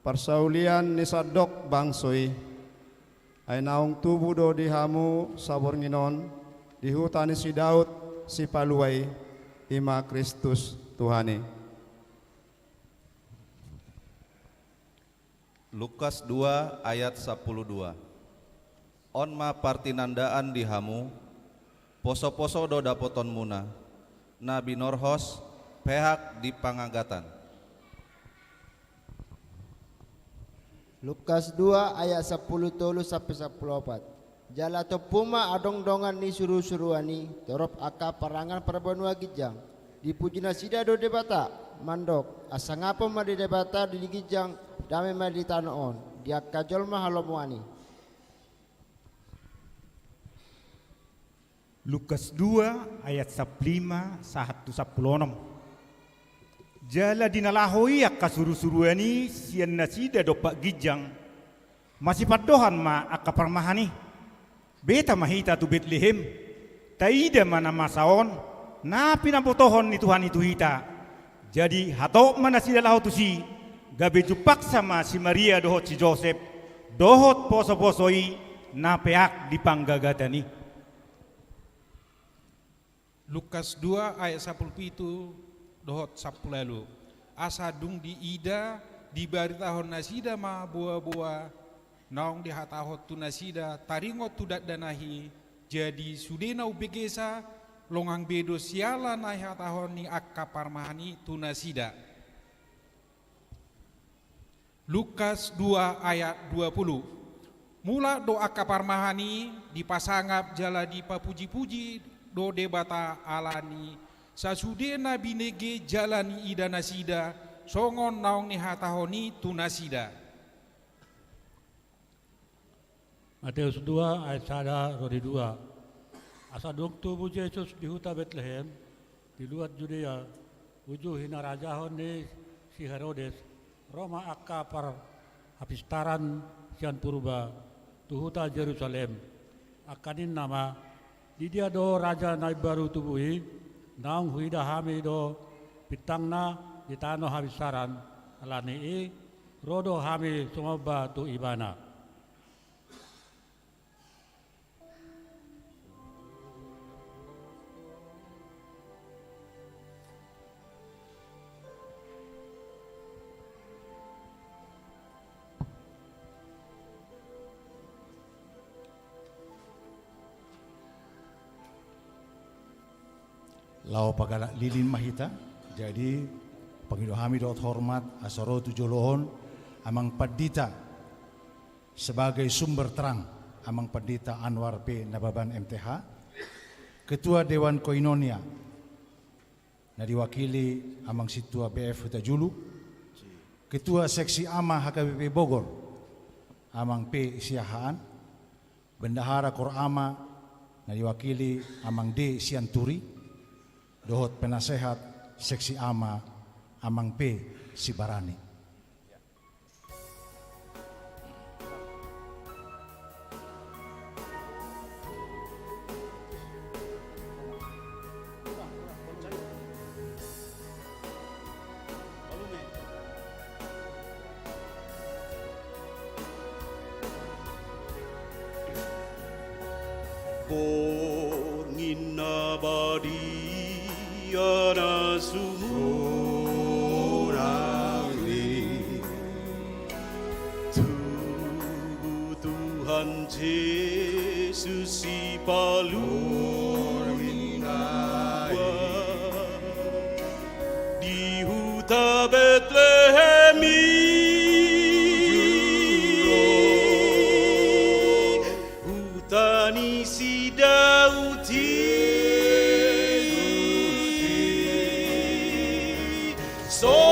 parsaulian ni sandok bangso i. Ai naung tubu do di hamu saborngin on, di huta ni si Daud, Sipalua i, i ma Kristus Tuhan i. Lukas dua ayat sampulu dua. On ma partinandaan di hamu, poso-poso do dapotonmuna, na binorhos, pehak di pangagatan. Lukas dua ayat sampulu tolu sampe sampulu opat. Jala tompu ma adong dongan ni surusuruan i, torop angka parangan parbanua ginjang. Dipuji nasida do Debata, mandok, hasangapon ma di Debata di ginjang, dame ma di tano on, di angka jolma halomoan i. Lukas dua ayat sampulu lima sahat tu sampulu onom. Jala di na laho i angka surusuruan i sian nasida dompak ginjang, masipandohan ma angka parmahan i. Beta ma hita tu Betlehem, taida ma na masa on, Na pinabotohon ni Tuhan i tu hita. Jadi hatop ma nasida laho tusi, gabe jumpangsa ma si Maria dohot si Josep, dohot posoposo i na peak di panggagatan i. Lukas dua ayat sampulu pitu dohot sampulu ualu. Asa dung diida, dibaritahon nasida ma boaboa naung dihatahon tu nasida taringot tu dakdanak i. Jadi sude na umbegesa, longang be do siala na dihatahon ni angka parmahan i tu nasida. Lukas dua ayat dua pulu. Mulak do angka parmahan i, dipasangap jala dipapujipuji do Debata ala ni sasude na binege jala niida nasida, songon naung dihatahon i tu nasida. Mateus dua ayat sada ro di dua. Asa dung tubu Jesus di huta Betlehem, di luat Judea, uju hinarajahon ni si Herodes, ro ma angka parhapistaran sian purba tu huta Jerusalem. Angka ninna ma, di dia do raja na imbaru tubu i? Naung huida hami do pintangna di tano hapistaran. Ala ni i, ro do hami sumomba tu ibana. Laho pagalak lilin ma hita. Jadi pangido hami dohot hormat asa ro tu jolo on Amang Pandita sebagai sumber terang, Amang Pandita Anwar P Nababan M T H, Ketua Dewan Koinonia na diwakili Amang Sintua B F Hutajulu, Ketua Seksi Ama H K B P Bogor, Amang P Siahaan, Bendahara Kor Ama na diwakili Amang D Sianturi, dohot penasehat Seksi Ama, Amang P Sibarani. Borngin na badia na sumurang di tubuh Tuhan Jesus Sipalua di huta Betlehem i, huta ni si Daud i. Sonang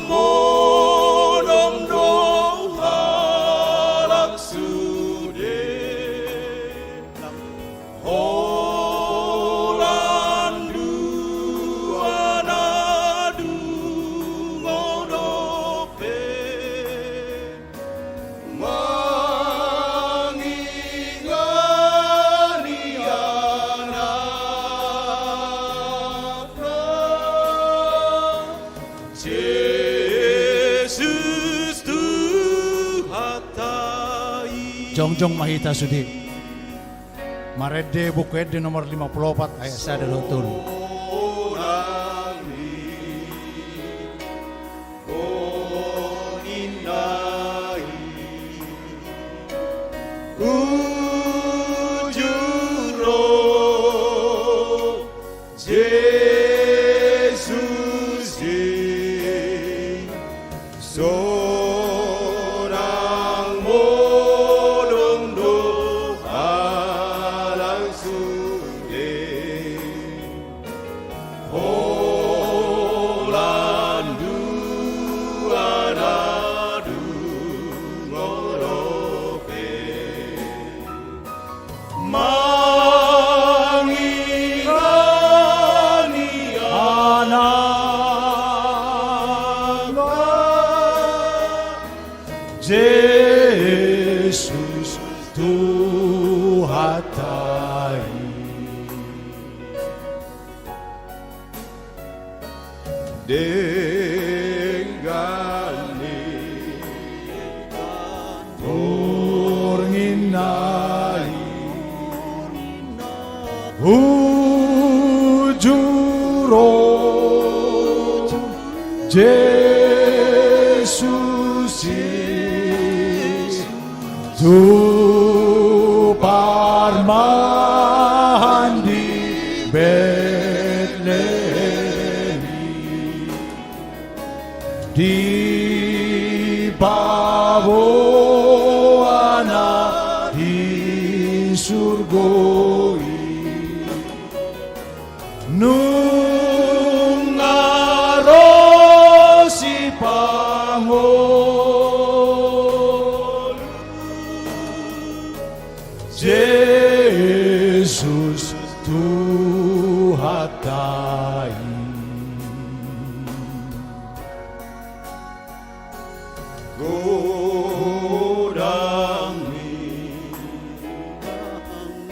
modom do halak sude. Holan dua na dungo dope mangingani anakna Jesus Tuhanta i. Jongjong ma hita sude. Marende Buku Ende nomor lima pulu opat ayat sada dohot tolu. Uju ro Jesus i, sonang modom do halak sude. Holan dua na dungo dope mangingani anakna Jesus Tuhanta i. Denggan ni borngin na i hujur on, Jesus i tu parmahan di Betlehem i, dipaboa na di surgo i. Nunga ro sipangolu Jesus Tuhanta i. Godang ni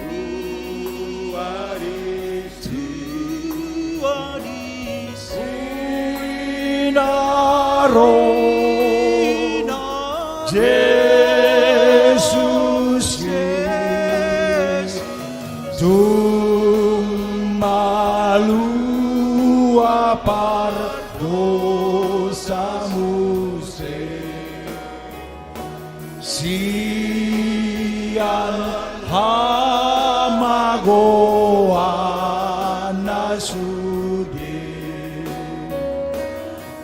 Tuhan i, Tuhan i, sinaro Jesus i, tung malua pardosa muse sian hamagoan na sude.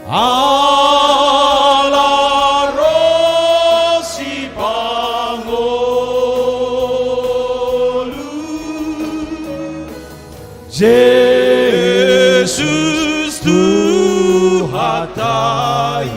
Ala ro sipangolu Jesus Tuhanta i.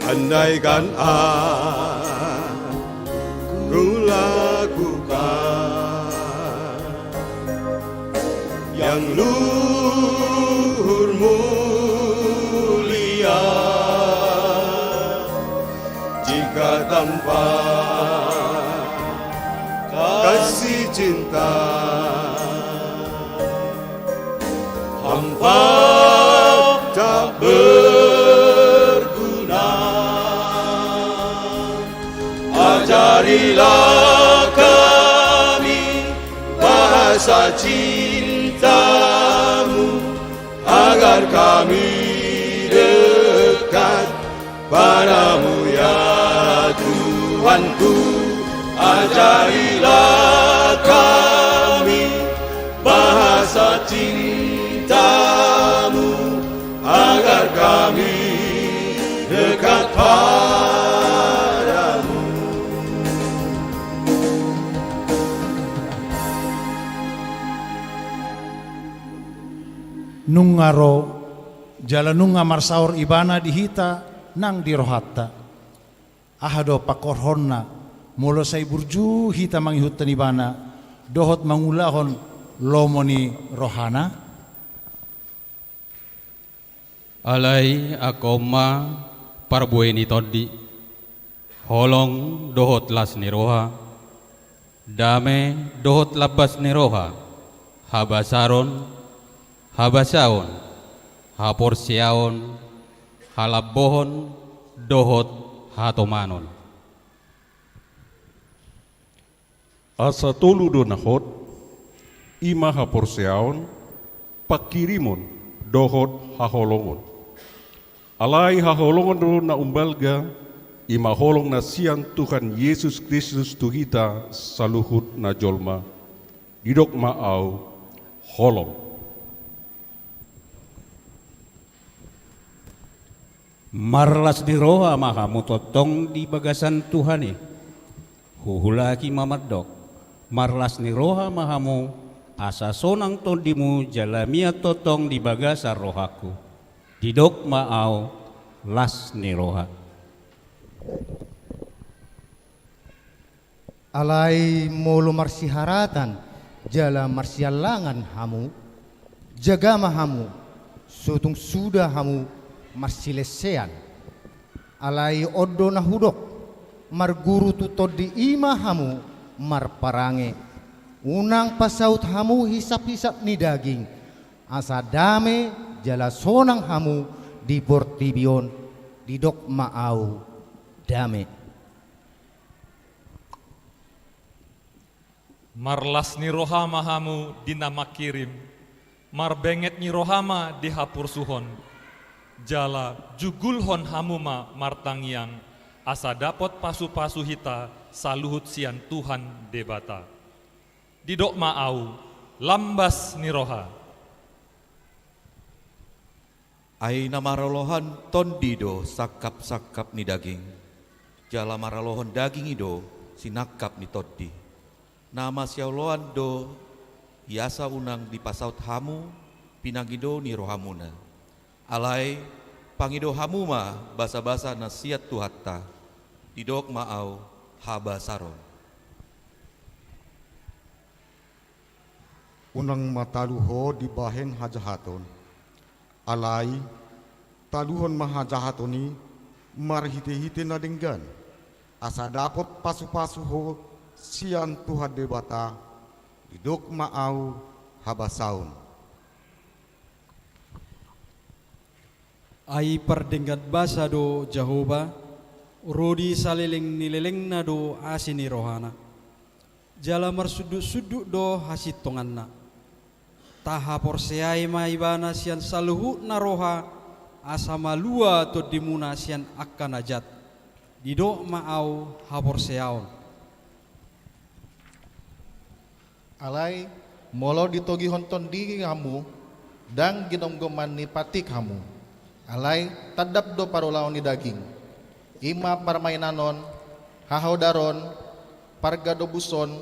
Andaikan aku lakukan yang luhur mulia, jika tanpa kasih cinta, hampa tak berguna. Ajarilah kami bahasa cinta-Mu, agar kami dekat padamu, ya Tuhanku. Ajarilah kami bahasa cinta-Mu, agar kami dekat padamu. Nunga ro jala nunga marsaor Ibana di hita nang di rohanta. Aha do pangkorhonna, molo sai burju hita mangihuthon Ibana dohot mangulahon lomo ni rohana? Alai angka on ma parbue ni tondi: holong dohot las ni roha, dame dohot lambas ni roha, habasaron, habasaon, haporseaon, halambohon dohot hatomanon. Asa tolu do na hot, i ma haporseaon, panghirimon dohot haholongon. Alai haholongon do na umbalga, i ma holong na sian Tuhan Jesus Kristus tu hita saluhut na jolma. Didok ma ahu: Holom. Marlas ni roha ma hamu tongtong di bagasan Tuhan i. Huulaki ma mandok: Marlas ni roha ma hamu, asa sonang tondimu jala mian tongtong di bagasan rohangku. Didok ma ahu: Las ni roha. Alai molo marsiharatan jala marsiallangan hamu, jaga ma hamu, so tung suda hamu marsilensean. Alai on do na hudok: Marguru tu tondi i ma hamu marparange. Unang pasaut hamu hisaphisap ni daging, asa dame jala sonang hamu di portibi on. Didok ma ahu: Dame. Marlas ni roha ma hamu di na manghirim, marbenget ni roha ma di haporsuhon, jala jugulhon hamu ma martangiang, asa dapot pasupasu hita saluhut sian Tuhan Debata. Didok ma ahu: Lambas ni roha. Ai na maralohon tondi do sangkapsangkap ni daging, jala maralohon daging i do sinangkap ni tondi. Na masialualuan do i asa unang dipasaut hamu pinangido ni rohamuna. Alai pangido hamu ma basabasa na sian Tuhanta. Didok ma ahu: Habasaron. Unang ma talu ho dibahen hajahaton. Alai taluhon ma hajahaton i marhitehite na denggan, asa dapot pasupasu ho sian Tuhan Debata. Didok ma ahu: Habasaon. Ai pardenggan basa do Jahowa, ro di saleleng ni lelengna do asi ni rohana, jala marsundutsundut do hasintonganna. Tahaporseai ma Ibana sian saluhutna roha, asa malua tondimuna sian angka na jat. Didok ma ahu: Haporseaon. Alai molo ditogihon tondi hamu, ndang ginomgoman ni patik hamu. Alai tandap do parulaon ni daging, i ma parmainanon, hahodaron, pargadobuson,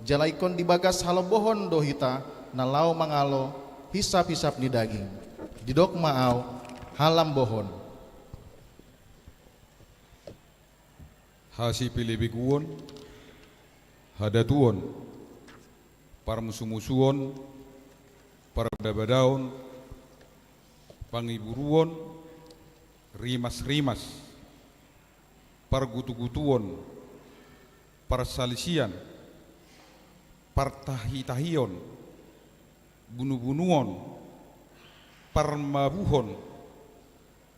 jala ingkon di bagas halambohon do hita na laho mangalo hisaphisap ni daging. Didok ma ahu: Halambohon. Hasipelebeguon, hadatuon, parmusumusuon, parbadabadaon, pangiburuon, rimasrimas, pargutugutuon, parsalisian, partahitahion, bunubunuon, parmabuhon,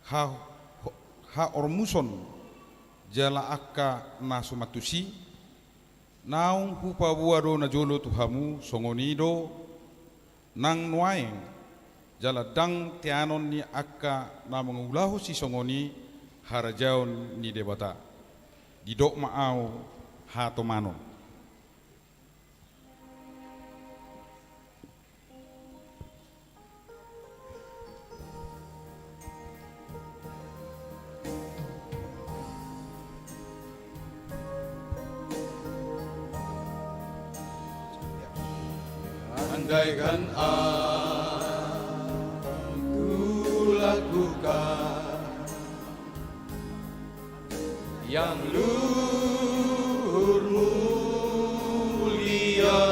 ha-, haormuson, jala angka na suman tusi, naung hupaboa do najolo tu hamu, songon i do nang nuaeng, jala ndang teanon ni angka na mangulahon sisongon i harajaon ni Debata. Didok ma ahu hatomanon. Andaikan aku lakukan yang luhur mulia,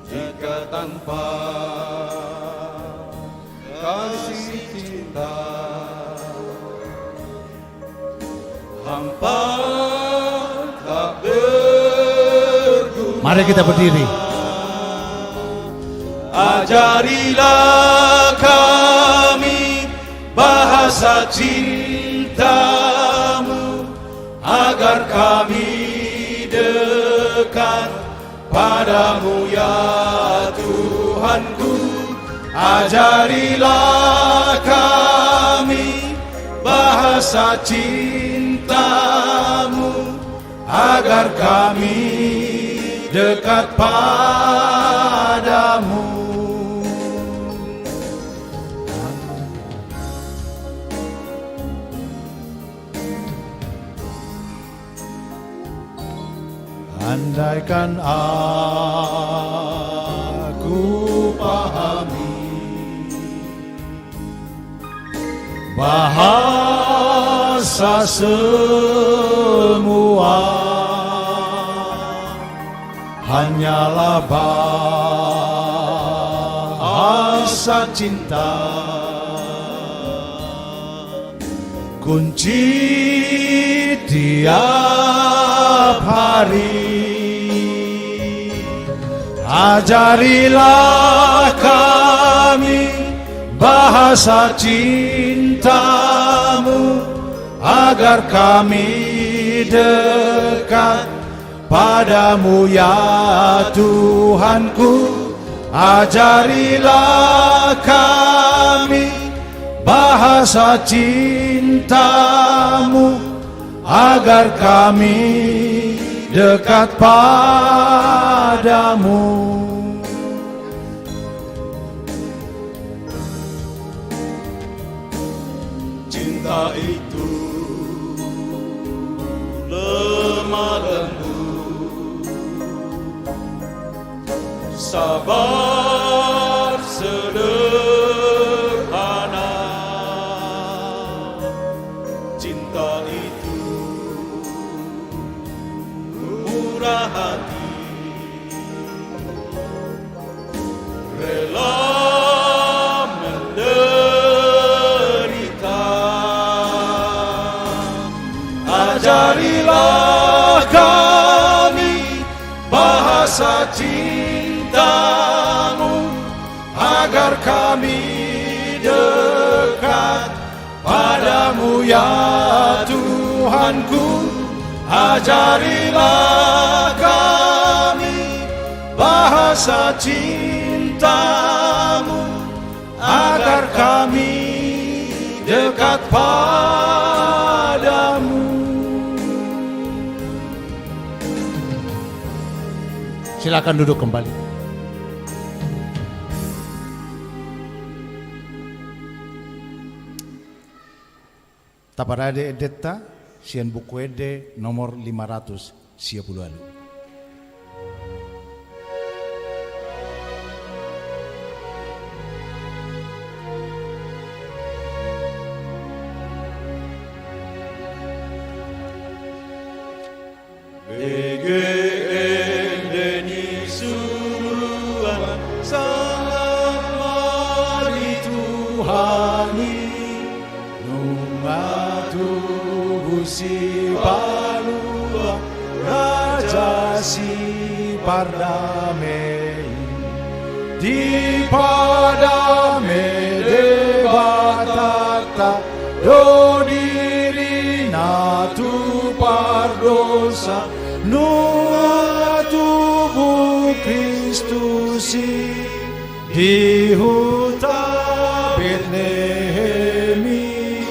jika tanpa kasih cinta, hampa tak berguna. Mari kita berdiri. Ajarilah kami bahasa cintamu, agar kami dekat padamu, ya Tuhanku. Ajarilah kami bahasa cintamu, agar kami dekat padamu. Andaikan aku pahami bahasa semua, hanyalah bahasa cinta, kunci tiap hari. Ajarilah kami bahasa cintamu, agar kami dekat padamu, ya Tuhanku. Ajarilah kami bahasa cintamu, agar kami dekat padamu. Cinta itu lemah lembut, sabar, sederhana. Cinta itu murah hati, rela menderita. Ajarilah kami bahasa cintamu, agar kami dekat padamu, ya Tuhanku. Ajarilah kami bahasa cintamu, agar kami dekat padamu. Silakan duduk kembali. Taparade endenta sian Buku Ende nomor lima ratus sia pulu ualu. Ende ni suruan, sangap ma di Tuhan i. Nunga tubu Sipalua, Raja Sipardame i. Dipardame Debatanta do dirina tu pardosa, nunga tubu Kristus i di huta Betlehem i.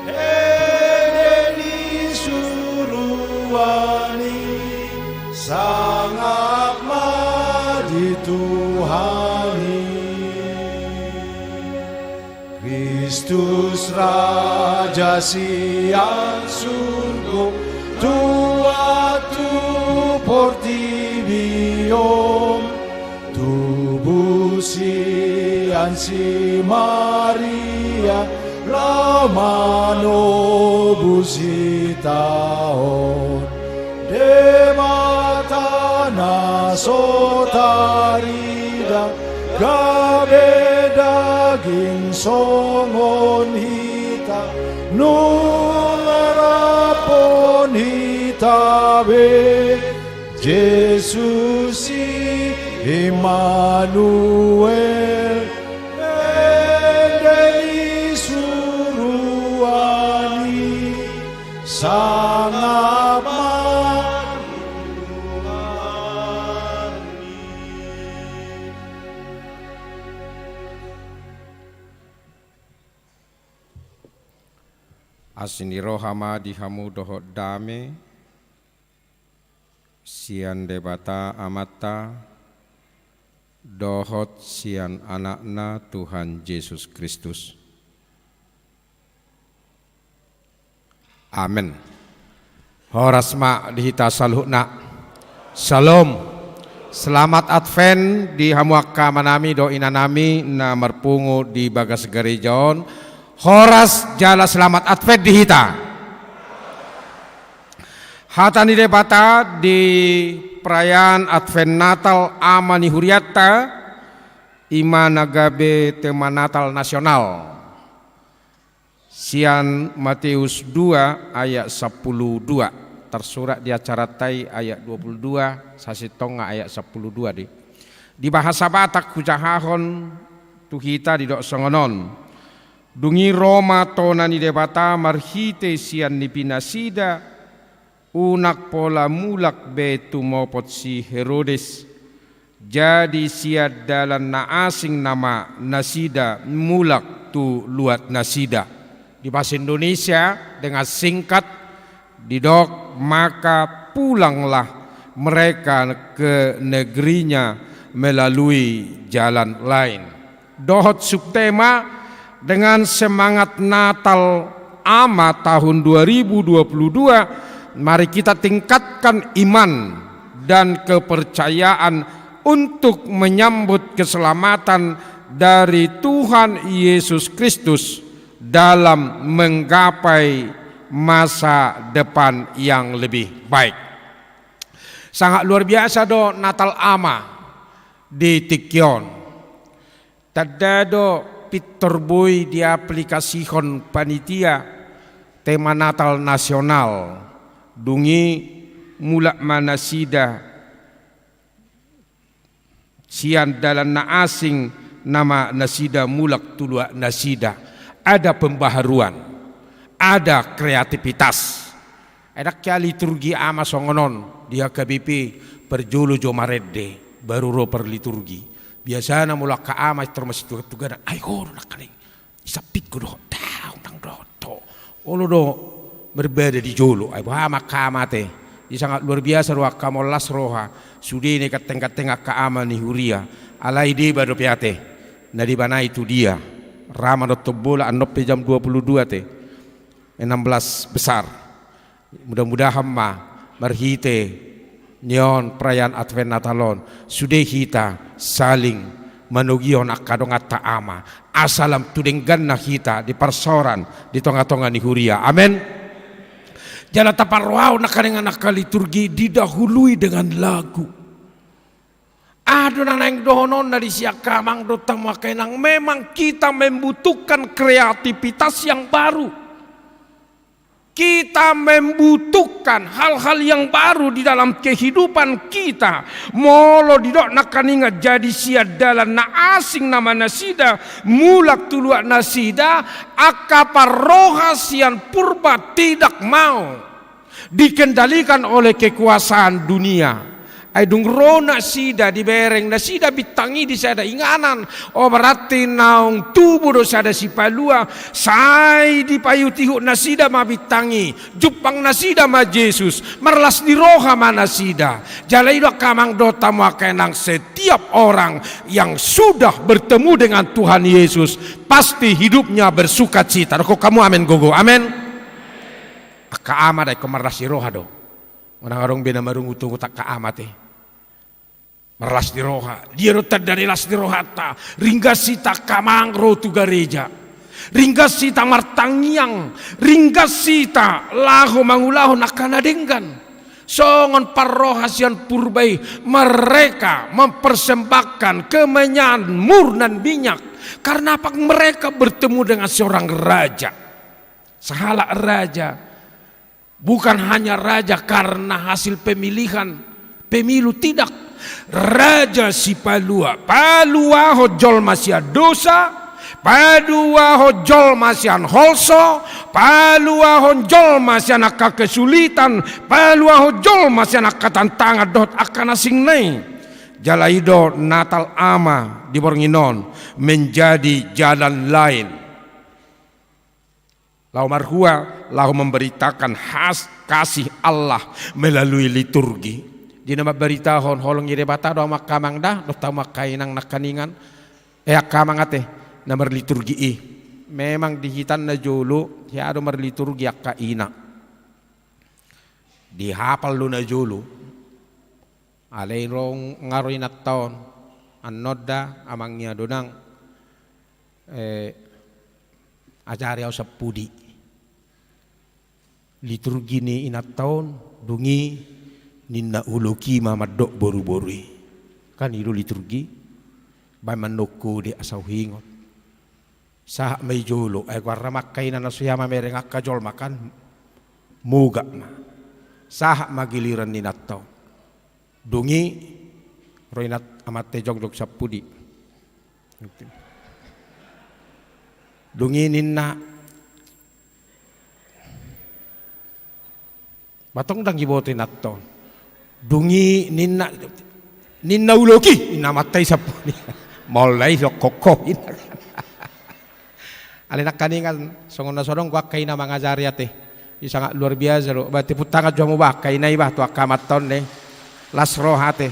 Ende ni suruan i, sangap ma di Tuhan i. Kristus Raja sian surgo, tuat tu portibi on. Tubu sian si Maria, laho manobus hita on. Debata na so tarida, gabe daging songon hita, nunga rap hon hita be. Jesus i Immanuel, ende ni suruan i, sangap ma. Asi ni roha ma di hamu dohot dame sian Debata Amanta dohot sian Anakna Tuhan Jesus Kristus. Amen. Horas ma di hita saluhutna. Shalom. Selamat Advent di hamu angka amanami dohot inanami na marpungu di bagas gareja on. Horas jala selamat Advent di hita. Hata ni Debata di perayaan Advent Natal Ama ni hurianta, i ma na gabe tema Natal nasional. Sian Mateus dua ayat sampulu dua, tarsurat di acaranta i ayat dua pulu dua, sasintongna ayat sampulu dua di. Di bahasa Batak hujahahon tu hita didok songon on. Dung i ro ma tona ni Debata marhite sian nipi nasida, unang pola mulak be tumopot si Herodes. Jadi sian dalan na asing nama nasida mulak tu luat nasida. Di bahasa Indonesia dengan singkat didok, maka pulanglah mereka ke negerinya melalui jalan lain. Dohot subtema dengan semangat Natal Ama tahun dua ribu dua puluh dua, mari kita tingkatkan iman dan kepercayaan untuk menyambut keselamatan dari Tuhan Yesus Kristus dalam menggapai masa depan yang lebih baik. Sangat luar biasa do Natal Ama di tingki on. Tanda do pintor boi diaplikasihon panitia tema Natal nasional. Dung i mulak ma nasida sian dalan na asing nama nasida mulak tu luat nasida. Ada pembaharuan, ada kreativitas. Ai ndang hea liturgi Ama songon on di H K B P, parjolo jo marende baru ro parliturgi. Biasana molo angka ama pintor masitugatugana, ai ho do nangkaning, isampitku dohot, daong nang dohot ho. Olo do marbada di jolo, ai boha ma angka ama ate. I sangat luar biasa do angka ama on, las roha. Sude na i ganteng-ganteng angka ama ni huria. Alai deba dope ate na dibanai tu dia. Ra ma dohot hombola, annon pe jam dua puluh dua ate. Enam belas besar. Mudah-mudahan ma marhite nion perayaan Advent Natal on, sude hita saling manogihon angka donganta ama, asa lam tu dengganna hita di parsaoran di tonga-tonga ni huria. Amen. Jala taparrohahon nangkaningan angka liturgi didahului dengan lagu. Aha do na naeng dohononna disi angka amang dohot hamu angka inang, memang kita membutuhkan kreativitas yang baru. Kita membutuhkan hal-hal yang baru di dalam kehidupan kita. Molo didok nangkaningan jadi sian dalan na asing nama nasida, mulak tu luat nasida, angka parroha sian purba tidak mau dikendalikan oleh kekuasaan dunia. Ai dung ro nasida, dibereng nasida bintang i di sada inganan, o, berarti naung tubu do sada Sipalua, sai dipaihut-ihut nasida ma bintang i, jumpang nasida ma Jesus, marlas ni roha ma nasida. Jala i do angka amang dohot hamu angka inang, setiap orang yang sudah bertemu dengan Tuhan Yesus, pasti hidupnya bersukacita. Dokkon hamu amen gogo, amen. Angka ama da ingkon marlas ni roha do. Unang adong be na marungutungut angka ama te. Marlas ni roha. Dia do tanda ni las ni rohanta. Ringgas hita angka amang ro tu gareja. Ringgas hita martangiang. Ringgas hita laho mangulahon angka na denggan. Songon parroha sian purba i, mereka mempersembahkan kemenyan, mur dan minyak. Karena apa? Mereka bertemu dengan seorang raja. Sahalak raja. Bukan hanya raja karena hasil pemilihan pemilu, tidak. Raja Sipalua, paluahon jolma sian dosa, paluahon jolma sian holso, paluahon jolma sian angka kesulitan, paluahon jolma sian angka tantangan dohot angka na asing i. Jala i do Natal Ama di borngin on menjadi jalan lain. Laho marhua, laho memberitakan has-, kasih Allah melalui liturgi. Di na mambaritahon holong ni Debata do hamu angka amang da, dohot hamu angka inang nangkaningan. Eh, angka amang ate, na marliturgi i. Memang di hita na jolo, hea do marliturgi angka ina. Dihapal do na jolo. Alai ro nga ro inanta on. Annon da, amang i do nang, eh, ajari au sampudi. Liturgi ni inanta on, dung i ninna uloki ma mandok boru-boru i. Kan i do liturgi, baen mandok kode asa huingot. Sahat ma i jolo, ai goarna ma angka ina na so hea mamereng angka jolma kan, mogak ma. Sahat ma giliran ni inanta on. Dung i, ro inanta amanta i jongjong sampudi. Dung i ninna, Ba tong ndang diboto inanta on. Dung i ninna, ninna uloki, ninna amanta i sampudi. Maol na i dokkon ho, ninna. Alai nangkaningan songon na so adong do angka ina mangajari ate. I sangat luar biasa do. Ba tepuk tangan jo hamu ba angka ina i ba tu angka amanta on ne. Las roha ate.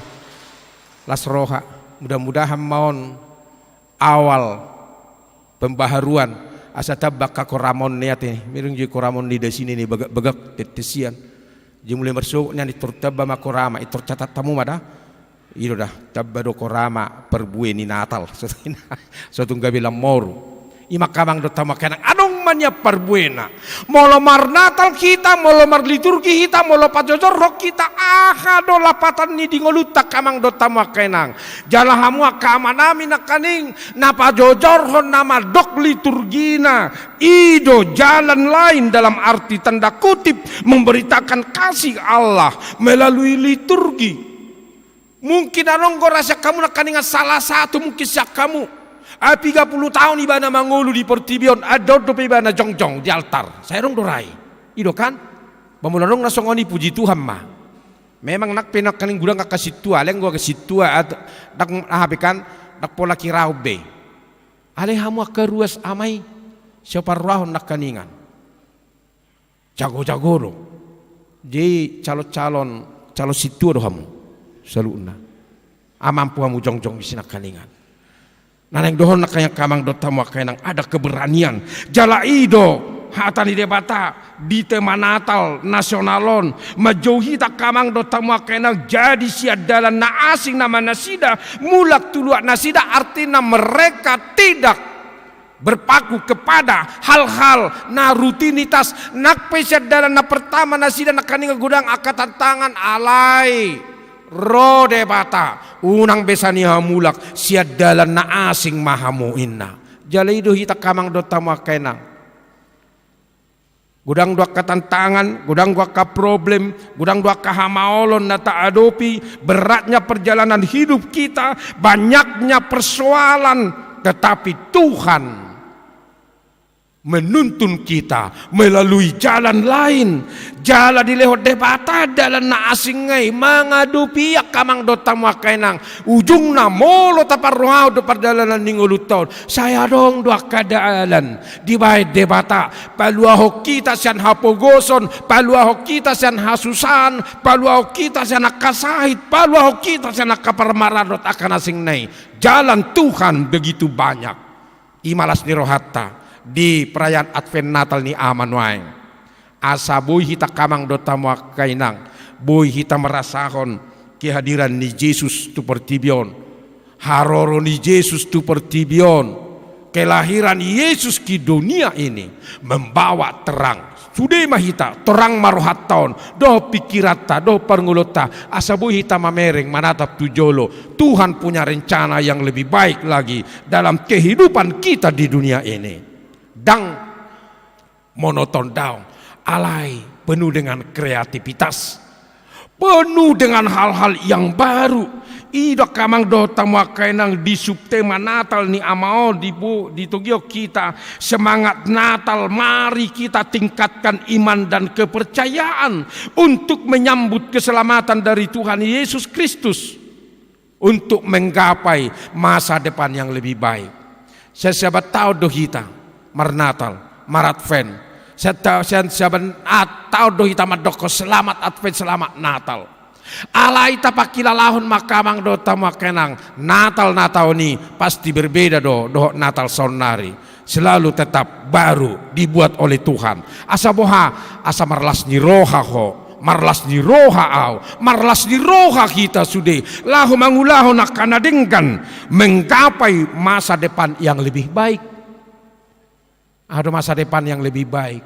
Las roha. Mudah-mudahan ma on awal pembaharuan, asa tamba angka korama on ni ate, mirung jo i korama on ni dasi ni bagak-bagak tettesian. Jadi mulai marsogot nian, intor tamba ma korama, intor catat hamu ma da. I do da, tamba do korama parbue ni Natal. So tung gabe lammoru. I ma angka amang dohot hamu angka inang, adong ma nian parbuena. Molo marnatal hita, molo marliturgi hita, molo pajojorhon hita, aha do lapatan ni di ngolunta angka amang dohot hamu angka inang. Jala hamu angka amanami nangkaning, na pajojorhon na mandok liturgina, i do jalan lain dalam arti tanda kutip memberitakan kasih Allah melalui liturgi. Mungkin adong do ra sian hamu nangkaningan salah satu mungkin sian hamu. Ai piga pulu taon ibana mangolu di portibi on, ai ndang adong dope ibana jongjong di altar. Sai adong do ra i. I do kan? Ba molo adong na songon i puji Tuhan ma. Memang nang pe nangkaning godang angka sintua, alai anggo angka sintua at-, ndang aha be kan, ndang pola hiraon be. Alai hamu angka ruas ama i, sai huparrohahon nangkaningan. Jago-jago do. Jadi calon-calon, calon sintua do hamu. Saluhutna. Ai mampu hamu jongjong disi nangkaningan. Na naeng dohonon nangkaningan angka amang dohot hamu angka inang, ada keberanian. Jala i do hata ni Debata di tema Natal nasional on. Manjou hita angka amang dohot hamu angka inang jadi sian dalan na asing nama nasida, mulak tu luat nasida, artina mereka tidak Berpaku kepada hal-hal na rutinitas, nang pe sian dalan na pertama nasida nangkaningan godang angka tantangan, alai ro Debata, unang be sian i hamu mulak, sian dalan na asing ma hamu, inna. Jala i do hita angka amang dohot hamu angka inang. Godang do angka tantangan, godang do angka problem, godang do angka hamaolon na taadopi, beratnya perjalanan hidup kita, banyaknya persoalan, tetapi Tuhan menuntun kita melalui jalan lain. Jala dilehon Debata dalan na asing i mangadopi angka amang dohot hamu angka inang. Ujungna molo taparrohahon do pardalanan ni ngolunta on, sai adong do angka dalan dibaen Debata, paluahon hita sian hapogoson, paluahon hita sian hasusahan, paluahon hita sian angka sahit, paluahon hita sian angka parmaraan dohot angka na asing i. Jalan Tuhan begitu banyak. I ma las ni rohanta di perayaan Advent Natal ni Ama nuaeng. Asa boi hita angka amang dohot hamu angka inang, boi hita marasahon kehadiran ni Jesus tu portibi on. Haroro ni Jesus tu portibi on. Kelahiran Yesus ke dunia ini membawa terang. Sude ma hita, torang ma rohanta on, dohot pingkiranta, dohot parngoluonta, asa boi hita mamereng, manatap tu jolo. Tuhan punya rencana yang lebih baik lagi dalam kehidupan kita di dunia ini. Ndang monoton daong, alai penuh dengan kreativitas, penuh dengan hal-hal yang baru. I do angka amang dohot hamu angka inang di subtema Natal ni Ama on, di bu-, ditogihon hita semangat Natal, mari kita tingkatkan iman dan kepercayaan untuk menyambut keselamatan dari Tuhan Yesus Kristus. Untuk menggapai masa depan yang lebih baik. Sian Sabat taon do hita marnatal, maradvent. Sian ta-, sian Sabat taon do hita mandokkon selamat Advent, selamat Natal. Alai tapangkilalahon ma angka amang dohot hamu angka inang, Natal na taon i pasti berbeda do dohot Natal saonnari. Selalu tetap baru dibuat oleh Tuhan. Asa boha? Asa marlas ni roha ho, marlas ni roha au, marlas ni roha hita sude, laho mangulahon angka na denggan, menggapai masa depan yang lebih baik. Aha do masa depan yang lebih baik?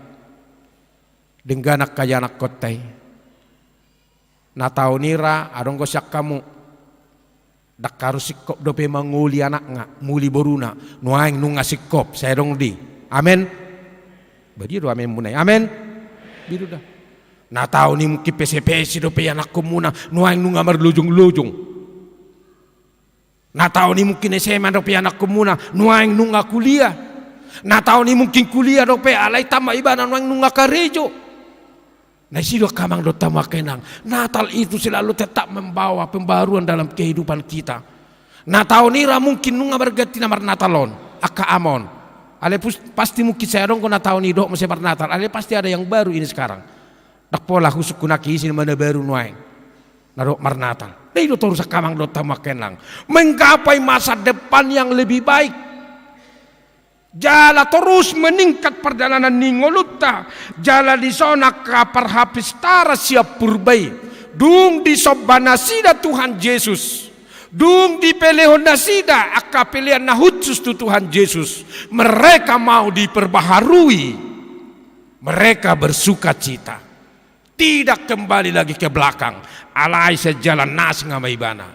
Denggan angka ianakkonta i. Na taon i ra adong do sian hamu. Ndang harus singkop dope mangoli anakna, muli boruna. Nuaeng nunga singkop, sai adong do i. Amen. Badia do amenmuna i. Amen. Biru da. Na taon i mungkin pesepese dope ianakkonmuna, nuaeng nunga marlojong-lojong. Na taon i mungkin S M A dope ianakkonmuna, nuaeng nunga kuliah. Na taon i mungkin kuliah dope, alai tamba ibana nuaeng nunga karejo. Na disi do angka amang dohot hamu angka inang, Natal itu selalu tetap membawa pembaruan dalam kehidupan kita. Na taon i ra mungkin nunga marganti na marnatal on, angka amang on. Alai pus-, pasti mungkin sai adong do na taon i dohot muse marnatal, alai pasti ada yang baru ini sekarang. Ndang pola husungkun haki ise ma na baru nuaeng. Na dohot marnatal. Na i do torus angka amang dohot hamu angka inang. Menggapai masa depan yang lebih baik. Jala torus meningkat pardalanan ni ngolunta. Jala dison angka parhapistaran sian purba i, dung disomba nasida Tuhan Jesus, dung dipelehon nasida angka pelean na khusus tu Tuhan Jesus, mereka mau diperbaharui. Mereka bersukacita. Tidak kembali lagi ke belakang. Alai sian jalan na asing ma ibana.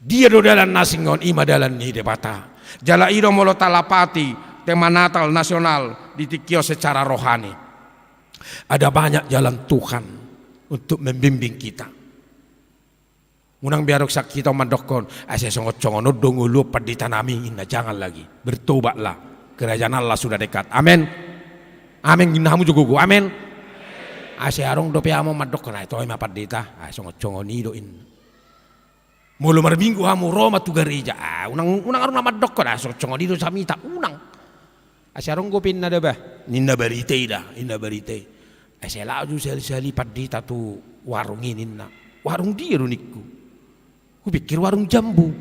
Dia do dalan na asing on? I ma dalan ni Debata. Jala i do molo talapati tema Natal nasional di tingki on secara rohani. Ada banyak jalan Tuhan untuk membimbing kita. Unang be adong sian hita on mandokkon, "Ai sai songon-songon on do ngolu on pandita nami," inna, jangan lagi. Bertobatlah. Kerajaan Allah sudah dekat. Amen. Amen. Inna hamu jo gogo. Amen. Ai sai adong dope hamu mandokkon, "Ai toe ma pandita. Ai songon-songon i do," inna. Molo marminggu hamu ro ma tu gareja. Ah, unang, unang adong na mandokkon, "Ah, songon-songon i do jamita." Unang. Ai sai adong dope inna da bah. Ninna barita i da, inna barita i. Ai sai laho jo sahali-sahali pandita tu warung i ninna. "Warung dia do?" ningku. Hupikir warung jambu.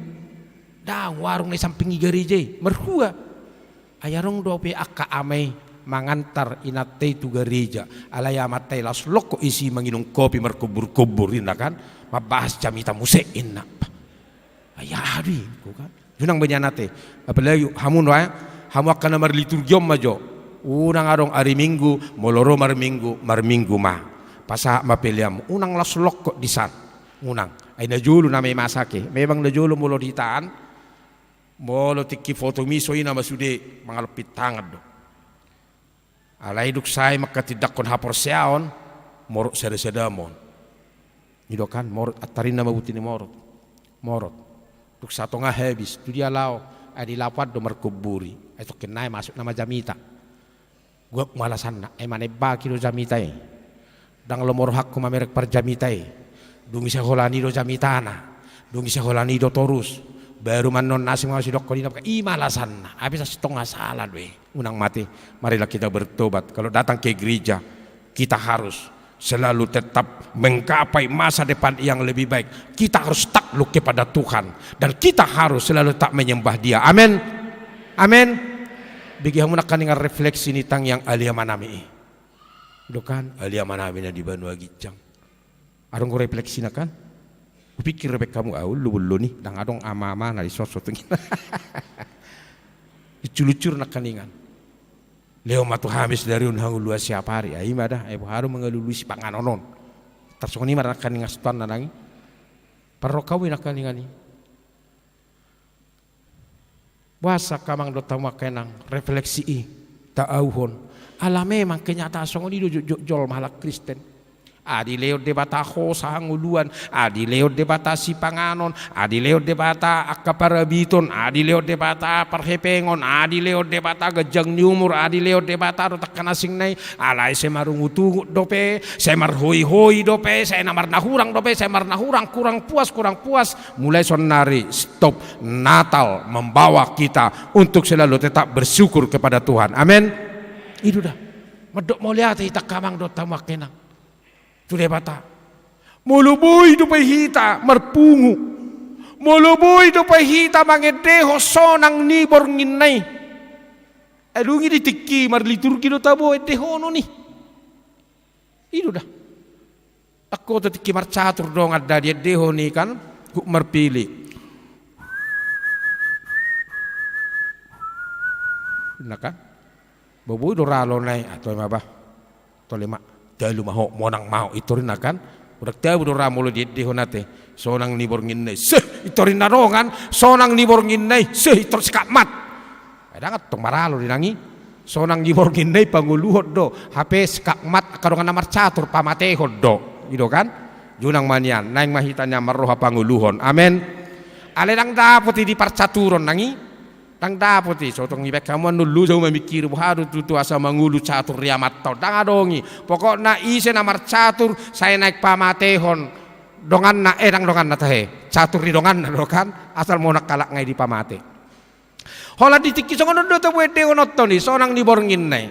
Ndang, warung na di samping ni gareja i. Marhua? Ai adong dope angka ama i mangantar inanta i tu gareja. Alai amanta i laos longkot isi manginum kopi markumbur-kumbur inna kan. Mambahas jamita muse inna. Ai aha do i ningku kan. Unang be nian ate. Apalagi hamu no, eh? Hamu angka na marliturgi on ma jo. Unang adong ari Minggu, molo ro marminggu, marminggu ma. Pasahat ma peleanmu. Unang laos longkot di san. Unang. Ai na jolo nama i masa ke. Memang na jolo molo di hita an. Molo tingki foto miso i nama sude mangalompit tangan do. Alai dung sae mangkatindangkon haporseaon, morot sada-sada ma on. I do kan, morot, antar i nama buti ni morot. Morot. Dung satonga habis, tu dia laho, ai di lapo an do markomburi. Ai tongkin nai masuk nama jamita. Gok ma alasanna, ai manembaki do jamita i. Ndang lomo rohangku mamereng parjamita i. Dung i sai holan i do jamitana. Dung i sai holan i do torus. Baru ma annon na asing ma sidokkon i nama, i ma alasanna. Ai pe sasintongna sala do i. Unang mate, marilah kita bertobat. Kalau datang ke gereja, kita harus selalu tetap menggapai masa depan yang lebih baik. Kita harus takluk kepada Tuhan. Dan kita harus selalu tetap menyembah Dia. Amin. Amin. Bege hamu nangkaningan refleksi ni tangiang Ale Amanami i. Do kan, Ale Amanami na di banua ginjang. Adong do refleksina kan? Hupikir be hamu, ah, ullu-ullu ni, ndang adong ama-ama na di sosot. Lucur-lucur nangkaningan. Lehon ma tu hami sadari on hangoluan siapari. Ah, i ma da, ai boha do mangalului sipanganon on. Tarsongon i ma nangkaningan situanna nang i. Parrohahon i nangkaningan i. Boasa angka amang dohot hamu angka inang, refleksi i taauhon. Ala memang kenyataan songon i do jotjot jolma halak Kristen. Adi lehon Debata hosa hangoluan, adi lehon Debata sipanganon, adi lehon Debata angka parabiton, adi lehon Debata parhepengon, adi lehon Debata ganjang ni umur, adi lehon Debata dohot angka na asingna i. Alai sai marungut-ungut dope, sai marhoi-hoi dope, sai na marnahurang dope, sai marnahurang, kurang puas, kurang puas. Mulai saonnari, stop. Natal membawa kita untuk selalu tetap bersyukur kepada Tuhan. Amin. I do da. Mandok mauliate hita angka amang dohot hamu angka inang tu Debata. Molo boi dope hita marpungu, molo boi dope hita mangendehon sonang ni bornginna i. Ai dung i di tingki marliturgi do tabo endehonon i. I do da. Anggo tu tingki marcatur dongan da diendehon i kan, huk marpili. Inna kan? Boi do ra alona i, ah, toe ma bah. Tole ma, talu ma ho, monang ma ho, i torinna kan. Unang tabo do ra molo diendehon ate sonang ni bornginna i. Seh, i torinna dongan, sonang ni bornginna i. Seh, i tor sikakmat. Ai ndang antong maralo do inang i. Sonang ni bornginna i pangoluhon do. Hape sikakmat angka dongan na marcatur pamatehon do. I do kan? Unang ma nian, naeng ma hita nian marroha pangoluhon. Amen. Alai ndang dapot i di parcaturon nang i. Ndang dapot i, so tong ibaen hamu annon loja hamu mamingkiri boha do tutu asa mangolu catur ni amanta on. Ndang adong i. Pokokna ise na marcatur, sai naeng pamatehon donganna, eh, ndang donganna tahe. Catur ni donganna do kan, asal monang halak nga i dipamate. Holan di tingki songon on do tabo endehononhon i, sonang ni bornginna i.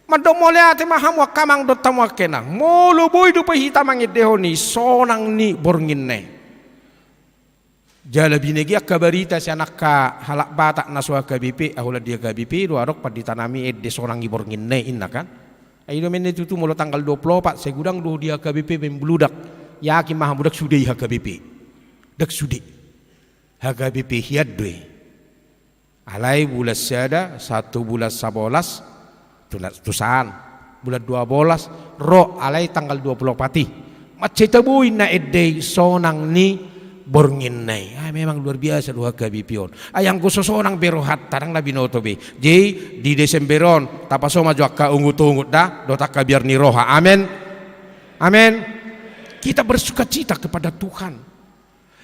Mandok mauliate ma hamu angka amang dohot hamu angka inang. Molo boi dope hita mangendehon i, sonang ni bornginna i. Jala binege angka barita sian angka halak Batak na so H K B P, ah, holan di H K B P do adong pandita nami ende sonang ni bornginna i inna kan. Ai i do mende tutu molo tanggal dua puluh opat, sai godang do di H K B P membludak. Yakin ma hamu ndang sude i H K B P. Ndang sude. H K B P hian do i. Alai bulan sada, sahat tu bulan sabolas, tu na-, tu san, bulan dua bolas, ro alai tanggal dua puluh opat i. Mansai tabo i na ende i sonang ni bornginna i. Ah, memang luar biasa do H K B P on. Ai anggo so sonang be rohanta, ndang na binoto be. Jadi, di Desember on, tapaso ma jo angka ungut-ungut da, dohot angka biar ni roha. Amen. Amen. Kita bersukacita kepada Tuhan.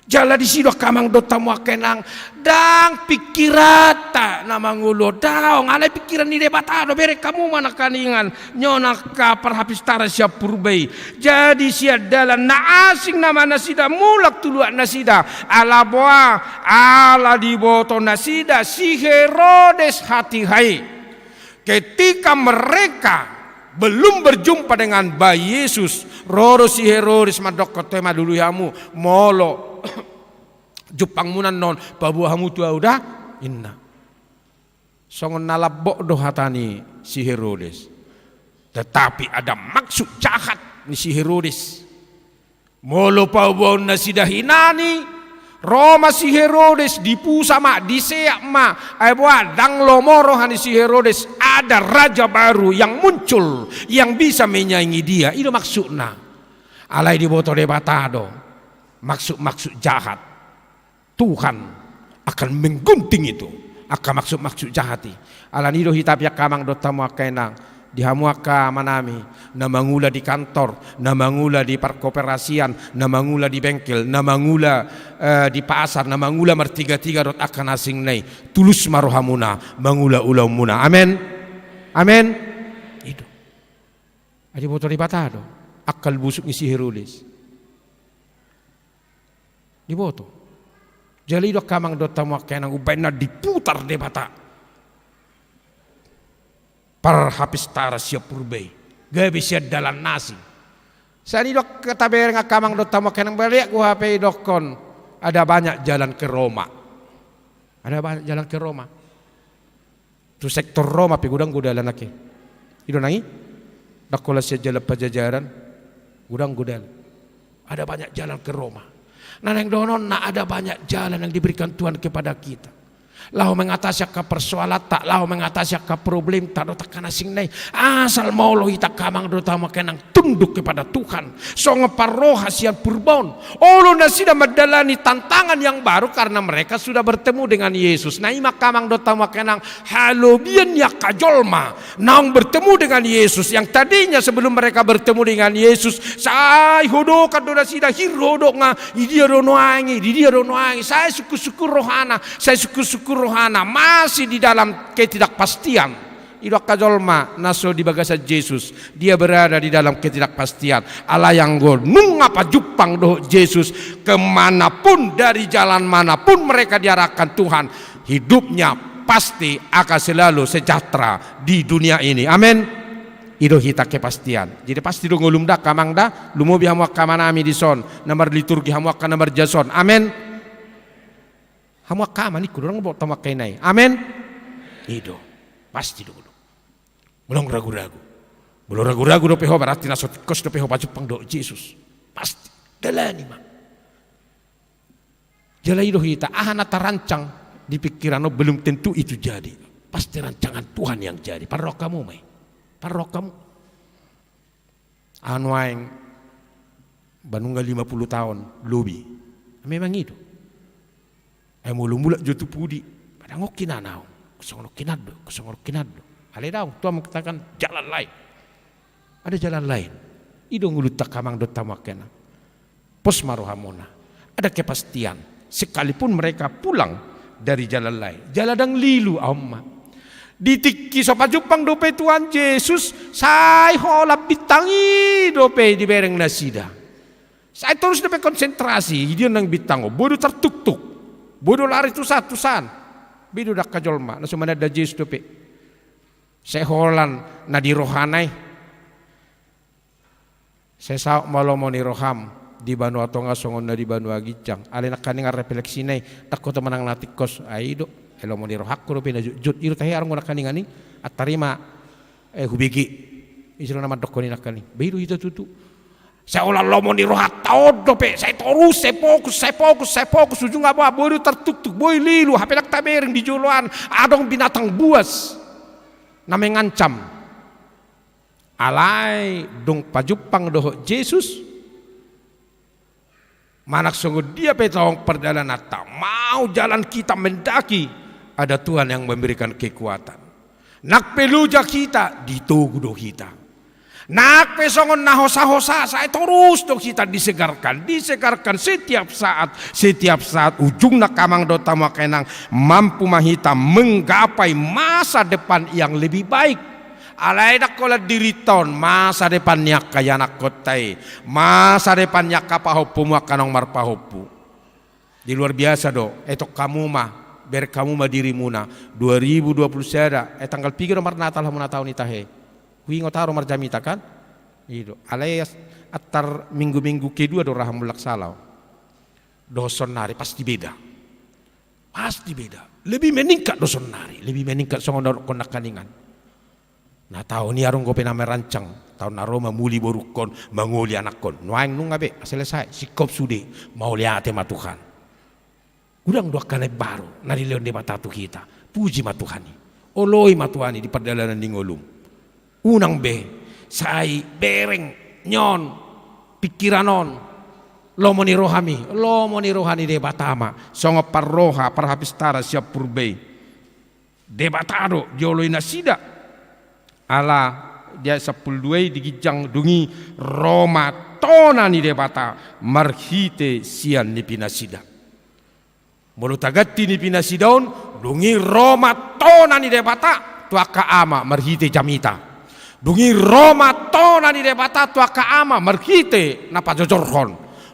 Jala disi do angka amang dohot hamu angka inang, ndang pingkiranta na mangolu on, daong, alai pingkiran ni Debata do, bereng hamu ma nangkaningan, nion angka parhapistaran sian Purba i. Jadi sian dalan na asing nama nasida mulak tu luat nasida, ala boha, ala diboto nasida si Herodes hatiha i. Ketika mereka belum berjumpa dengan bayi Yesus, ro do si Herodes mandokkon, toe ma lului hamu, molo jumpangmuna annon, paboa hamu tu ahu da, inna. Songon na lambok do hata ni si Herodes. Tetapi ada maksud jahat ni si Herodes. Molo paboaon nasida hinan i, Ro ma si Herodes, dipusa ma, diseat ma, ai boha, ndang lomo roha ni si Herodes, ada raja baru yang muncul, yang bisa menyaingi dia. I do maksudna. Alai diboto Debata do maksud-maksud jahat. Tuhan akan menggunting itu, angka maksud-maksud jahat i. Alani i do hita pe angka amang dohot hamu angka inang, di hamu angka amanami, na mangula di kantor, na mangula di parkoperasian, na mangula di bengkel, na mangula, eh, di pasar, na mangula martiga-tiga dohot angka na asing na i, tulus ma rohamuna mangula ulaonmuna. Amen. Amen. I do. Ai diboto Debata do angka busuk ni si Herodes. Diboto. Jala i do angka amang dohot hamu angka inang, umbahen na diputar Debata parhapistaran sian Purba i, gabe sian dalan na asing. Sian i do angka tabereng angka amang dohot hamu angka inang, mauliate do hape didokkon, ada banyak jalan ke Roma. Ada banyak jalan ke Roma. Tu sektor Roma pe godang do dalan, ake. I do nang i. Ndang holan sian jalan Pajajaran, godang do dalan. Ada banyak jalan ke Roma. Na naeng dohononna, ada banyak jalan yang diberikan Tuhan kepada kita. Laho mengatasi angka persoalanta, laho mengatasi angka problemta dohot angka na asing na i. Asal molo hita angka amang dohot hamu angka inang tunduk kepada Tuhan. Songon parroha sian Purba on. Olo nasida mandalani tantangan yang baru karena mereka sudah bertemu dengan Yesus. Na i ma angka amang dohot hamu angka inang, halobian ni angka jolma naung bertemu dengan Yesus. Yang tadinya sebelum mereka bertemu dengan Yesus, sai hodokan do nasida, hir hodok nga, di dia do nuaeng i, di dia do nuaeng i. Sai sungkun-sungkun rohana, sai sungkun-sungkun rohana. Masih di dalam ketidakpastian. I do angka jolma na so di bagasan Jesus, dia berada di dalam ketidakpastian. Alai anggo nunga pajumpang dohot Jesus, kemanapun, dari jalan manapun mereka diarahkan Tuhan, hidupnya pasti akan selalu sejahtera di dunia ini. Amin. I do hita kepastian. Jadi pasti do ngolum da, angka amang da, lumobi hamu angka amanami dison, na marliturgi, hamu angka na marjason. Amin. Hamu angka ama ningku do, ndang dohot hamu angka ina i. Amen. I do. Pasti do. Molo ragu-ragu. Molo ragu-ragu dope ho, berarti na so tingkos dope ho pajumpang dohot Jesus. Pasti. Dalani ma. Jala i do hita, aha na tarancang di pikiran on belum tentu itu jadi. Pasti rancangan Tuhan yang jadi. Parrohahon hamu ma i. Parrohahon hamu. Ahu nuaeng ba nunga lima puluh taon lobi. Memang i do. Ai molo mulak jo tu pudi, ba ndang ongkin ahu naung. Songon ongkin an do, songon ongkin an do. Alai daong, Tuhan mengatakan jalan lain. Ada jalan lain. I do ngolunta angka amang dohot hamu angka ina. Pos ma rohamuna. Ada kepastian. Sekalipun mereka pulang dari jalan lain, jala ndang lilu, on ma. Di tingki so pajumpang dope Tuhan Jesus, sai holan bintang i dope dibereng nasida. Sai torus dope konsentrasi, i dia nang bintang on, boi do tartuktuk. Boi do lari tu san, tu san. Be do angka jolma na so mananda Jesus dope. Sai holan na di rohana i. Sai saut ma lomo ni roham di banua tonga songon na di banua ginjang. Alai nangkaningan refleksina i, ndang ho manang na tingkos, ai i do. Ai lomo ni rohangku dope na jotjot. I do tahe arongku nangkaningan i, antar i ma, eh, hubege. I do na mandokkon i nangkaningan. Ba i do hita tutu. Sai holan lomo ni rohanta on dope, sai torus, sai fokus, sai fokus, sai fokus, ujungna boha, boi do tartuktuk, boi lilu, hape ndang tabereng di joloan adong binatang buas na mengancam. Alai dung pajumpang dohot Jesus, manang songon dia pe tong perjalananta, mau jalan kita mendaki, ada Tuhan yang memberikan kekuatan. Nang pe loja hita, ditogu do hita. Nang pe songon na hosa-hosa, sai torus do hita disegarkan, disegarkan setiap saat, setiap saat. Ujungna angka amang dohot hamu angka inang, mampu ma hita menggapai masa depan yang lebih baik. Alai ndang holan dirinta on, masa depan ni angka ianakkonta i, masa depan ni angka pahompumu angka naung marpahompu. Di luar biasa do, etong hamu ma, bereng hamu ma dirimuna, dua ribu dua puluh sada, eh, tanggal piga do marnatal hamuna taon i tahe. Huingot ahu ro marjamita kan? I do. Alai as-, antar minggu-minggu kedua do rahamu, lak sala. Dohot sonnari pasti beda. Pasti beda. Lebih meningkat do sonnari, lebih meningkat songon na dokkon nangkaningan. Na taon i adong dope na merancang, taon na ro ma muli borungkon, mangoli anakkon. Nuaeng nunga be, selesai, singkop sude, mauliate ma Tuhan. Godang do angka na imbaru na nilehon Debata tu hita. Puji ma Tuhan i. Oloi ma Tuhan i di pardalanan ni ngolum. Unang be sai bereng ni on, pingkiran on, lomo ni rohami, lomo ni roha ni Debata ma, songon parroha parhapistaran sian purba i. Debata do dioloi nasida. Ala di ayat sampulu dua i di ginjang, dung i ro ma tona ni Debata marhite sian ni pinasida. Molo taganti ni pinasida on, dung i ro ma tona ni Debata tu angka ama marhite jamita. Dung i ro ma tona ni Debata tu angka ama marhite na pajojorhon.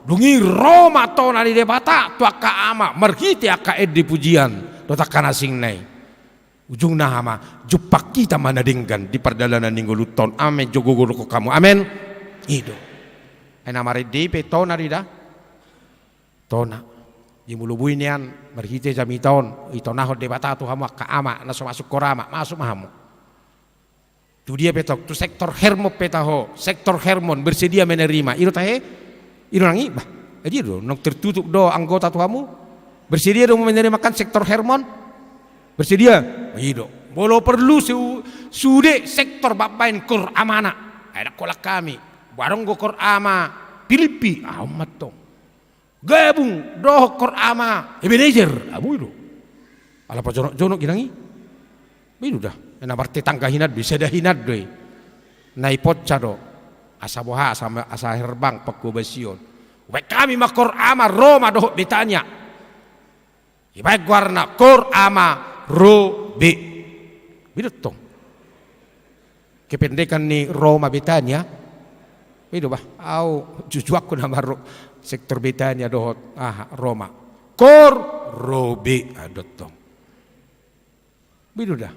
Dung i ro ma tona ni Debata tu angka ama marhite angka ende pujian dohot angka na asingna i. Ujungna aha ma? Jumpang hita ma na denggan di pardalanan ni ngolunta on. Amen. Jolo gogo do hamu. Amen. I do. Ai na marende i pe tona do i da. Tona. Jadi molo boi nian marhite jamita on, itonahon Debata tu hamu angka ama na so masuk Korama, masuk ma hamu. Tu dia pe tong, tu sektor Hermon pe taho, sektor Hermon bersedia menerima. I do tahe? I do nang i, bah. Jadi do, naung tertutup do anggota tu hamu? Bersedia do menerima kan sektor Hermon? Bersedia? I do. Molo perlu su-, sude sektor bambaen Kor Amana. Ai ndang holan hami. Barang do Kor Ama Pilippi, ah, on ma tong. Gabung dohot Kor Ama Ebenezer, ah, boi do. Ala pajonok-jonok i nang i. Boi do da. Na martetangga hinan do i, sada hinan do i. Na iponsa do. Asa boha, asa, asa herbang pangkobasion. Baen hami ma Kor Ama Roma dohot Betania. Dibaen goarna Kor Ama Robe. Boi do tong. Kependekan ni Roma Betania. Boi do bah, au jujuakku nama ro-, sektor Betania dohot, aha, Roma. Kor Robe, ah, do tong. Boi do da.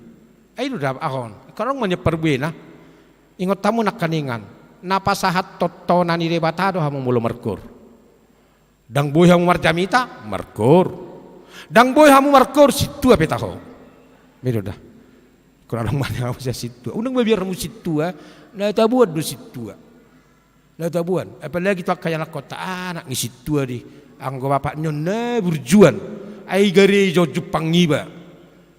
Ai do da, ahon. Karong manya parbuena. Ingot hamu nangkaningan. Na pasahat tona ni Debata do hamu molo markor. Ndang boi hamu marjamita, markor. Ndang boi hamu markor, sintua pe taho. Boi do da. Kor adong mani hamu sian sintua. Unang mabiar hamu sintua, na taboan do sintua. Na taboan. Apalagi tu angka ianakhonta, anak ni sintua do i. Anggo bapakni on na burjuan. Ai gareja jumpang iba.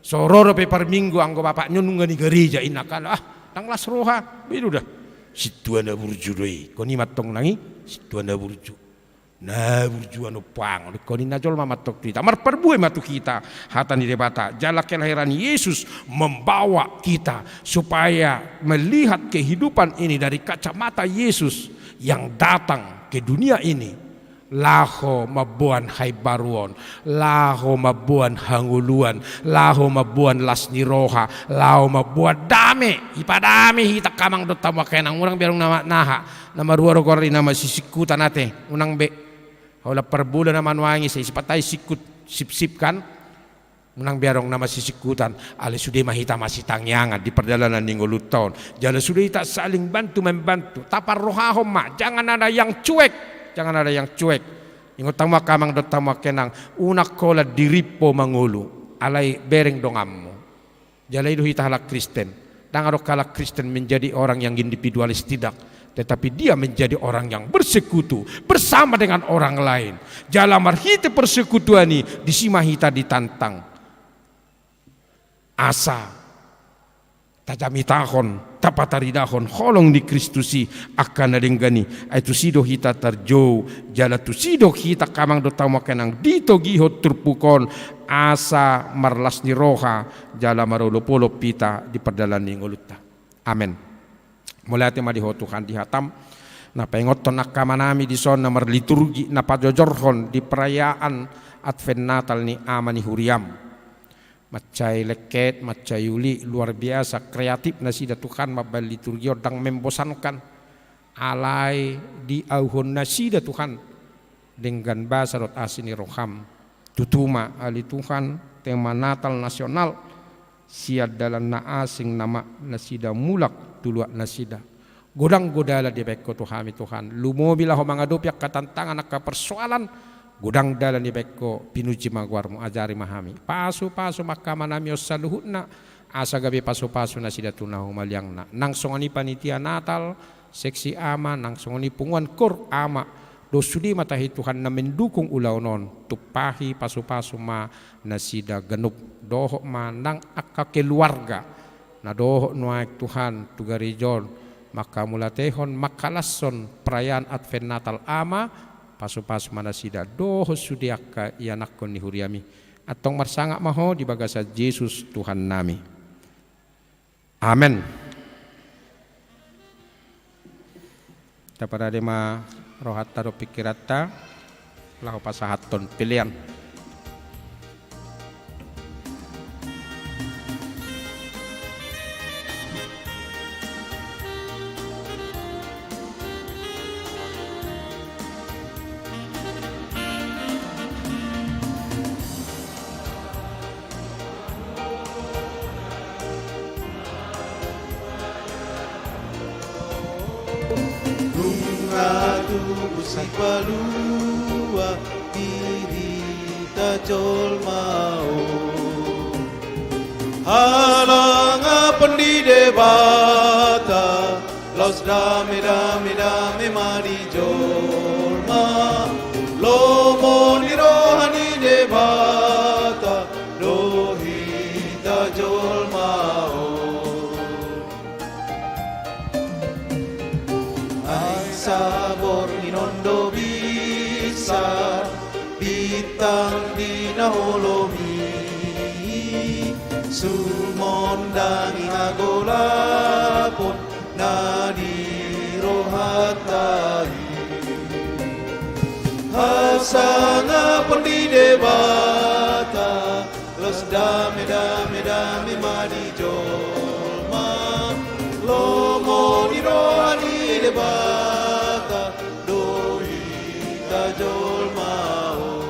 So ro dope parminggu anggo bapakni on nunga di gareja, inna kalo, ah, ndang las roha. Boi do da. Sintua na burju do i. Kon i ma tong nang i, sintua na burju. Na burju anumpang, dikon ninna jolma ma tong tu hita. Marparbue ma tu hita hata ni Debata. Jala kelahiran Yesus membawa kita supaya melihat kehidupan ini dari kacamata Yesus yang datang ke dunia ini. Laho mamboan haimbaruon, laho mamboan hangoluan, laho mamboan las ni roha, laho mamboan dame. Ipadame hita angka amang dohot hamu angka inang, unang be adong na, na aha, na marua do goar ni na masisingkutan ate, unang be. Holan parbola na manuangi, sai sipatai singkut sipsip kan. Unang be adong na masisingkutan, alai sude ma hita masitangiangan di pardalanan ni ngolunta on. Jala sude hita saling bantu membantu, taparrohahon ma, jangan ada yang cuek, jangan ada yang cuek. Ingot hamu angka amang dohot hamu angka inang, unang holan dirimpo mangolu, alai bereng donganmu. Jala i do hita halak Kristen. Ndang adong halak Kristen menjadi orang yang individualis, tidak. Tetapi dia menjadi orang yang bersekutu bersama dengan orang lain. Jala marhite persekutuan i, disi ma hita ditantang. Asa tajamitahon, tapataridahon holong ni Kristus i angka na denggan i. Ai tusi do hita tarjou, jala tusi do hita angka amang dohot hamu angka inang ditogihon turpuk on, asa marlas ni roha, jala marolopolop hita di pardalanan ni ngolunta. Amen. Mauliate ma di Ho Tuhan di hatam, na paingothon angka amanami dison na marliturgi, na pajojorhon di perayaan Advent Natal ni Ama ni huriam. Mansai lengket, mansai uli, luar biasa kreatif nasida Tuhan mambaen liturgi on, ndang membosankan. Alai diauhon nasida Tuhan denggan basa dohot asi ni roham. Tutu ma ale Tuhan, tema Natal nasional, sian dalan na asing nama nasida mulak tu luat nasida. Godang do dalan dibaen Ho tu hami Tuhan. Lumobi laho mangadopi angka tantangan, angka persoalan, godang dalan dibaen Ho, pinuji ma goarmu, ajari ma hami. Pasupasu ma angka amanami on saluhutna, asa gabe pasupasu nasida tu na humaliangna. Nang songon i panitia Natal, seksi ama, nang songon i punguan kor ama, Dohot sude ma tahi Tuhan na mendukung ulaon on, tumpahi pasupasu ma nasida ganup, dohot ma nang angka keluarga na dohot nuaeng Tuhan tu gareja on, manghamauliatehon, manghalashon perayaan Advent Natal, Ama, pasupasu ma nasida dohot sude angka ianakhon ni huriami. Antong marsangap ma Ho di bagasan Jesus Tuhannami. Amen. Taparade ma rohanta dohot pingkiranta laho pasahathon pelean. Nunga tubu sipalua di hita jolma on, halangaphon ni Debata, laos dame, dame, dame ma di jolma. Lomo ni roha ni Debata do hita jolma on. Ai saborngin on do binsar bintang di na holom i, sumondangi hagolaphon na di rohanta i. Hasangaphon di Debata, laos dame, dame, dame ma di jolma. Lomo ni roha ni Debata do hita jolma on.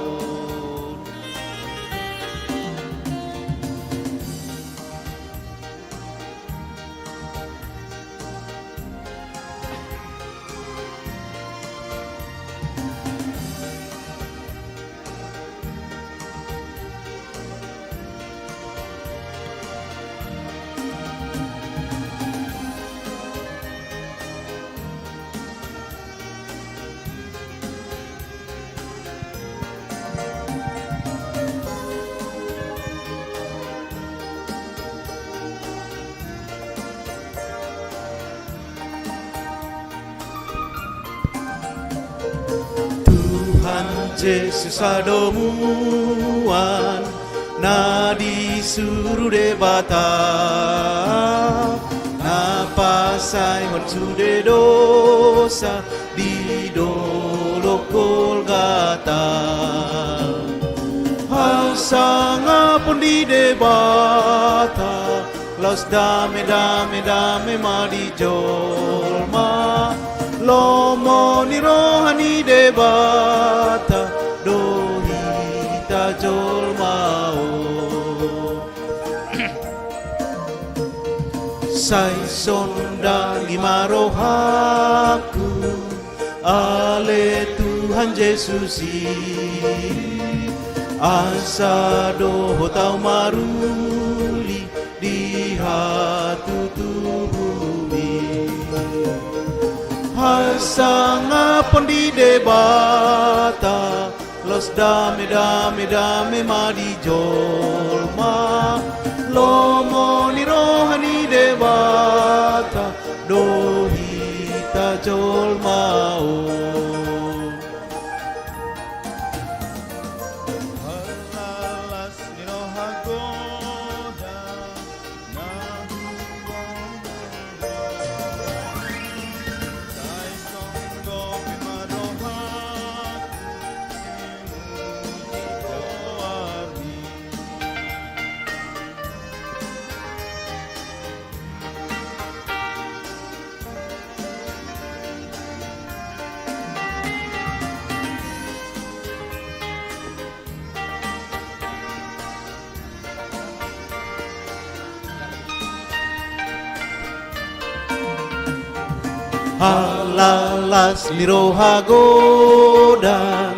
Tuhan Jesus hadomuan na disuru Debata, na pasaehon sude dosa di dolok Golgata. Hasangaphon di Debata, laos dame, dame, dame ma di jolma. Lomo ni roha ni Debata do hita jolma on. Sai sondangi ma rohangku, ale Tuhan Jesus i, asa dohot ahu maruli di hatutubu i. Hasangaphon di Debata, laos dame, dame, dame ma di jolma. Lomo ni roha ni Debata do hita jolma on. Las ni roha godang. Ala las ni roha godang,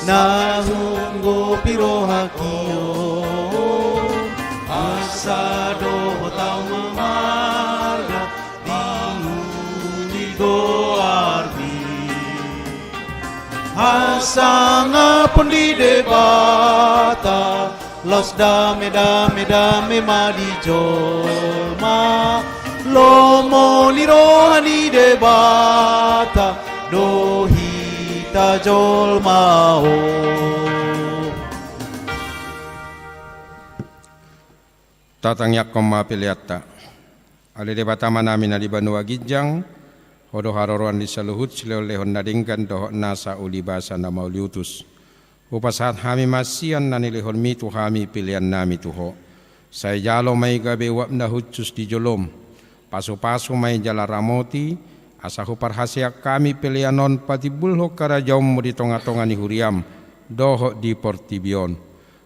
na hunggopi rohangki on, asa dohot ahu marga di ngolu ni goarmi. Hasangapon di Debata, laos dame, dame, dame ma di jolma. Lomo ni roha ni Debata do hita jolma on. Tatangiangkon ma peleanta. Ale Debata Amanami na di banua ginjang, Ho do haroroan ni saluhut silehonlehon na denggan dohot nasa ulibasa na mauliutus. Hupasahat hami ma sian na nilehonmi tu hami peleannami tu Ho. Sai jalo ma i gabe uap na hushus di jolom. Pasupasu ma i jala ramoti, asa huparhaseang hami pelean on patimbulhon harajaonmu di tongatonga ni huriam dohot di portibi on.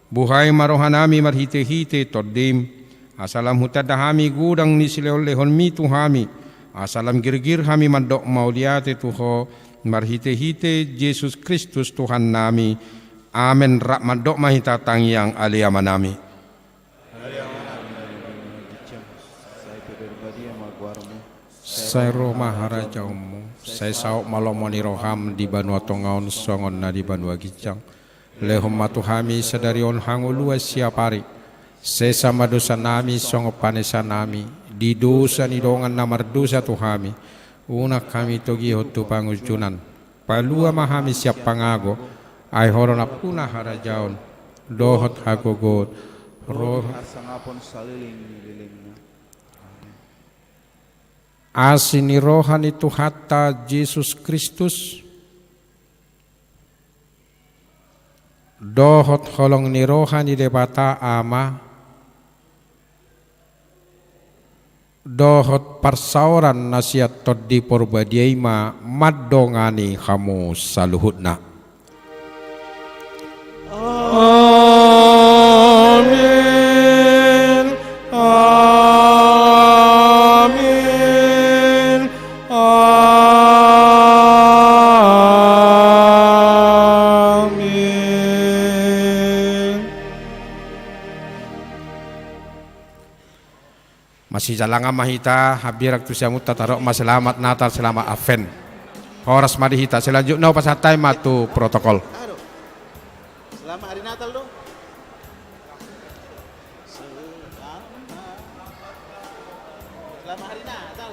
Buhai ma rohanami marhitehite Tondim, asa lam hutanda hami godang ni silehonlehonmi tu hami, asa lam girgir hami mandok mauliate tu Ho, marhitehite Jesus Kristus Tuhannami. Amen. Rap mandok ma hita tangiang, Ale Amanami. Sai ro ma harajaonmu, sai saut ma lomo ni roham di banua tonga on songon na di banua ginjang. Lehon ma tu hami sadari on hangoluan siap ari. Sesa ma dosanami songon panesanami di dosa ni dongan na mardosa tu hami. Unang hami togihon tu pangunjunan. Palua ma hami sian pangago. Ai Ho do nampuna harajaon dohot hagogoon, roha, hasangapon saleleng ni lelengna. Asi ni roha ni Tuhanta Jesus Kristus, dohot holong ni roha ni Debata Ama, dohot parsaoran na sian Tondi Porbadia i ma mandongani hamu saluhutna. Amin. Amin. Amin. Masijalangan ma hita, hambirang tu siamunta, tardok ma selamat Natal, selamat Advent. Horas ma di hita, selanjutna hupasahat hami ma tu protokol. Selamat hari Natal dong. Selamat, selamat hari Natal.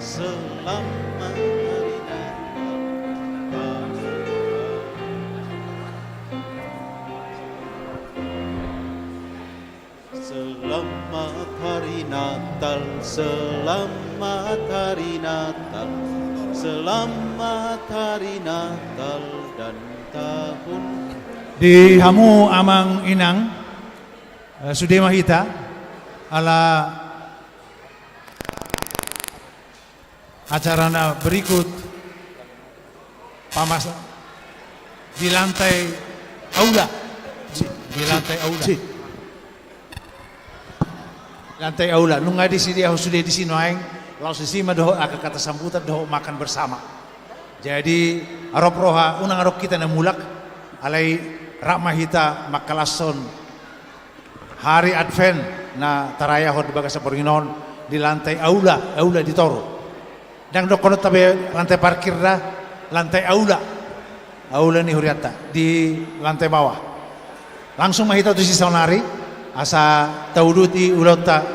Selamat hari Natal. Selamat hari Natal, selamat hari Natal, selamat hari Natal dan tahun. Di hamu amang inang, eh, sude ma hita, ala acara na berikut, pamas di lantai aula. Di lantai aula. Lantai aula. Nunga disi dia sude disi nuaeng, laos disi ma dohot angka kata sambutan dohot makan bersama. Jadi, arop roha, unang arop hita na mulak, alai rap ma hita mangkalashon hari Advent na tarayahon di bagasan borngin on di lantai aula, aula di toru. Ndang dohonon tabe lantai parkir da, lantai aula. Aula ni hurianta di lantai bawah. Langsung ma hita tusi saonari, asa tauduti ulaonta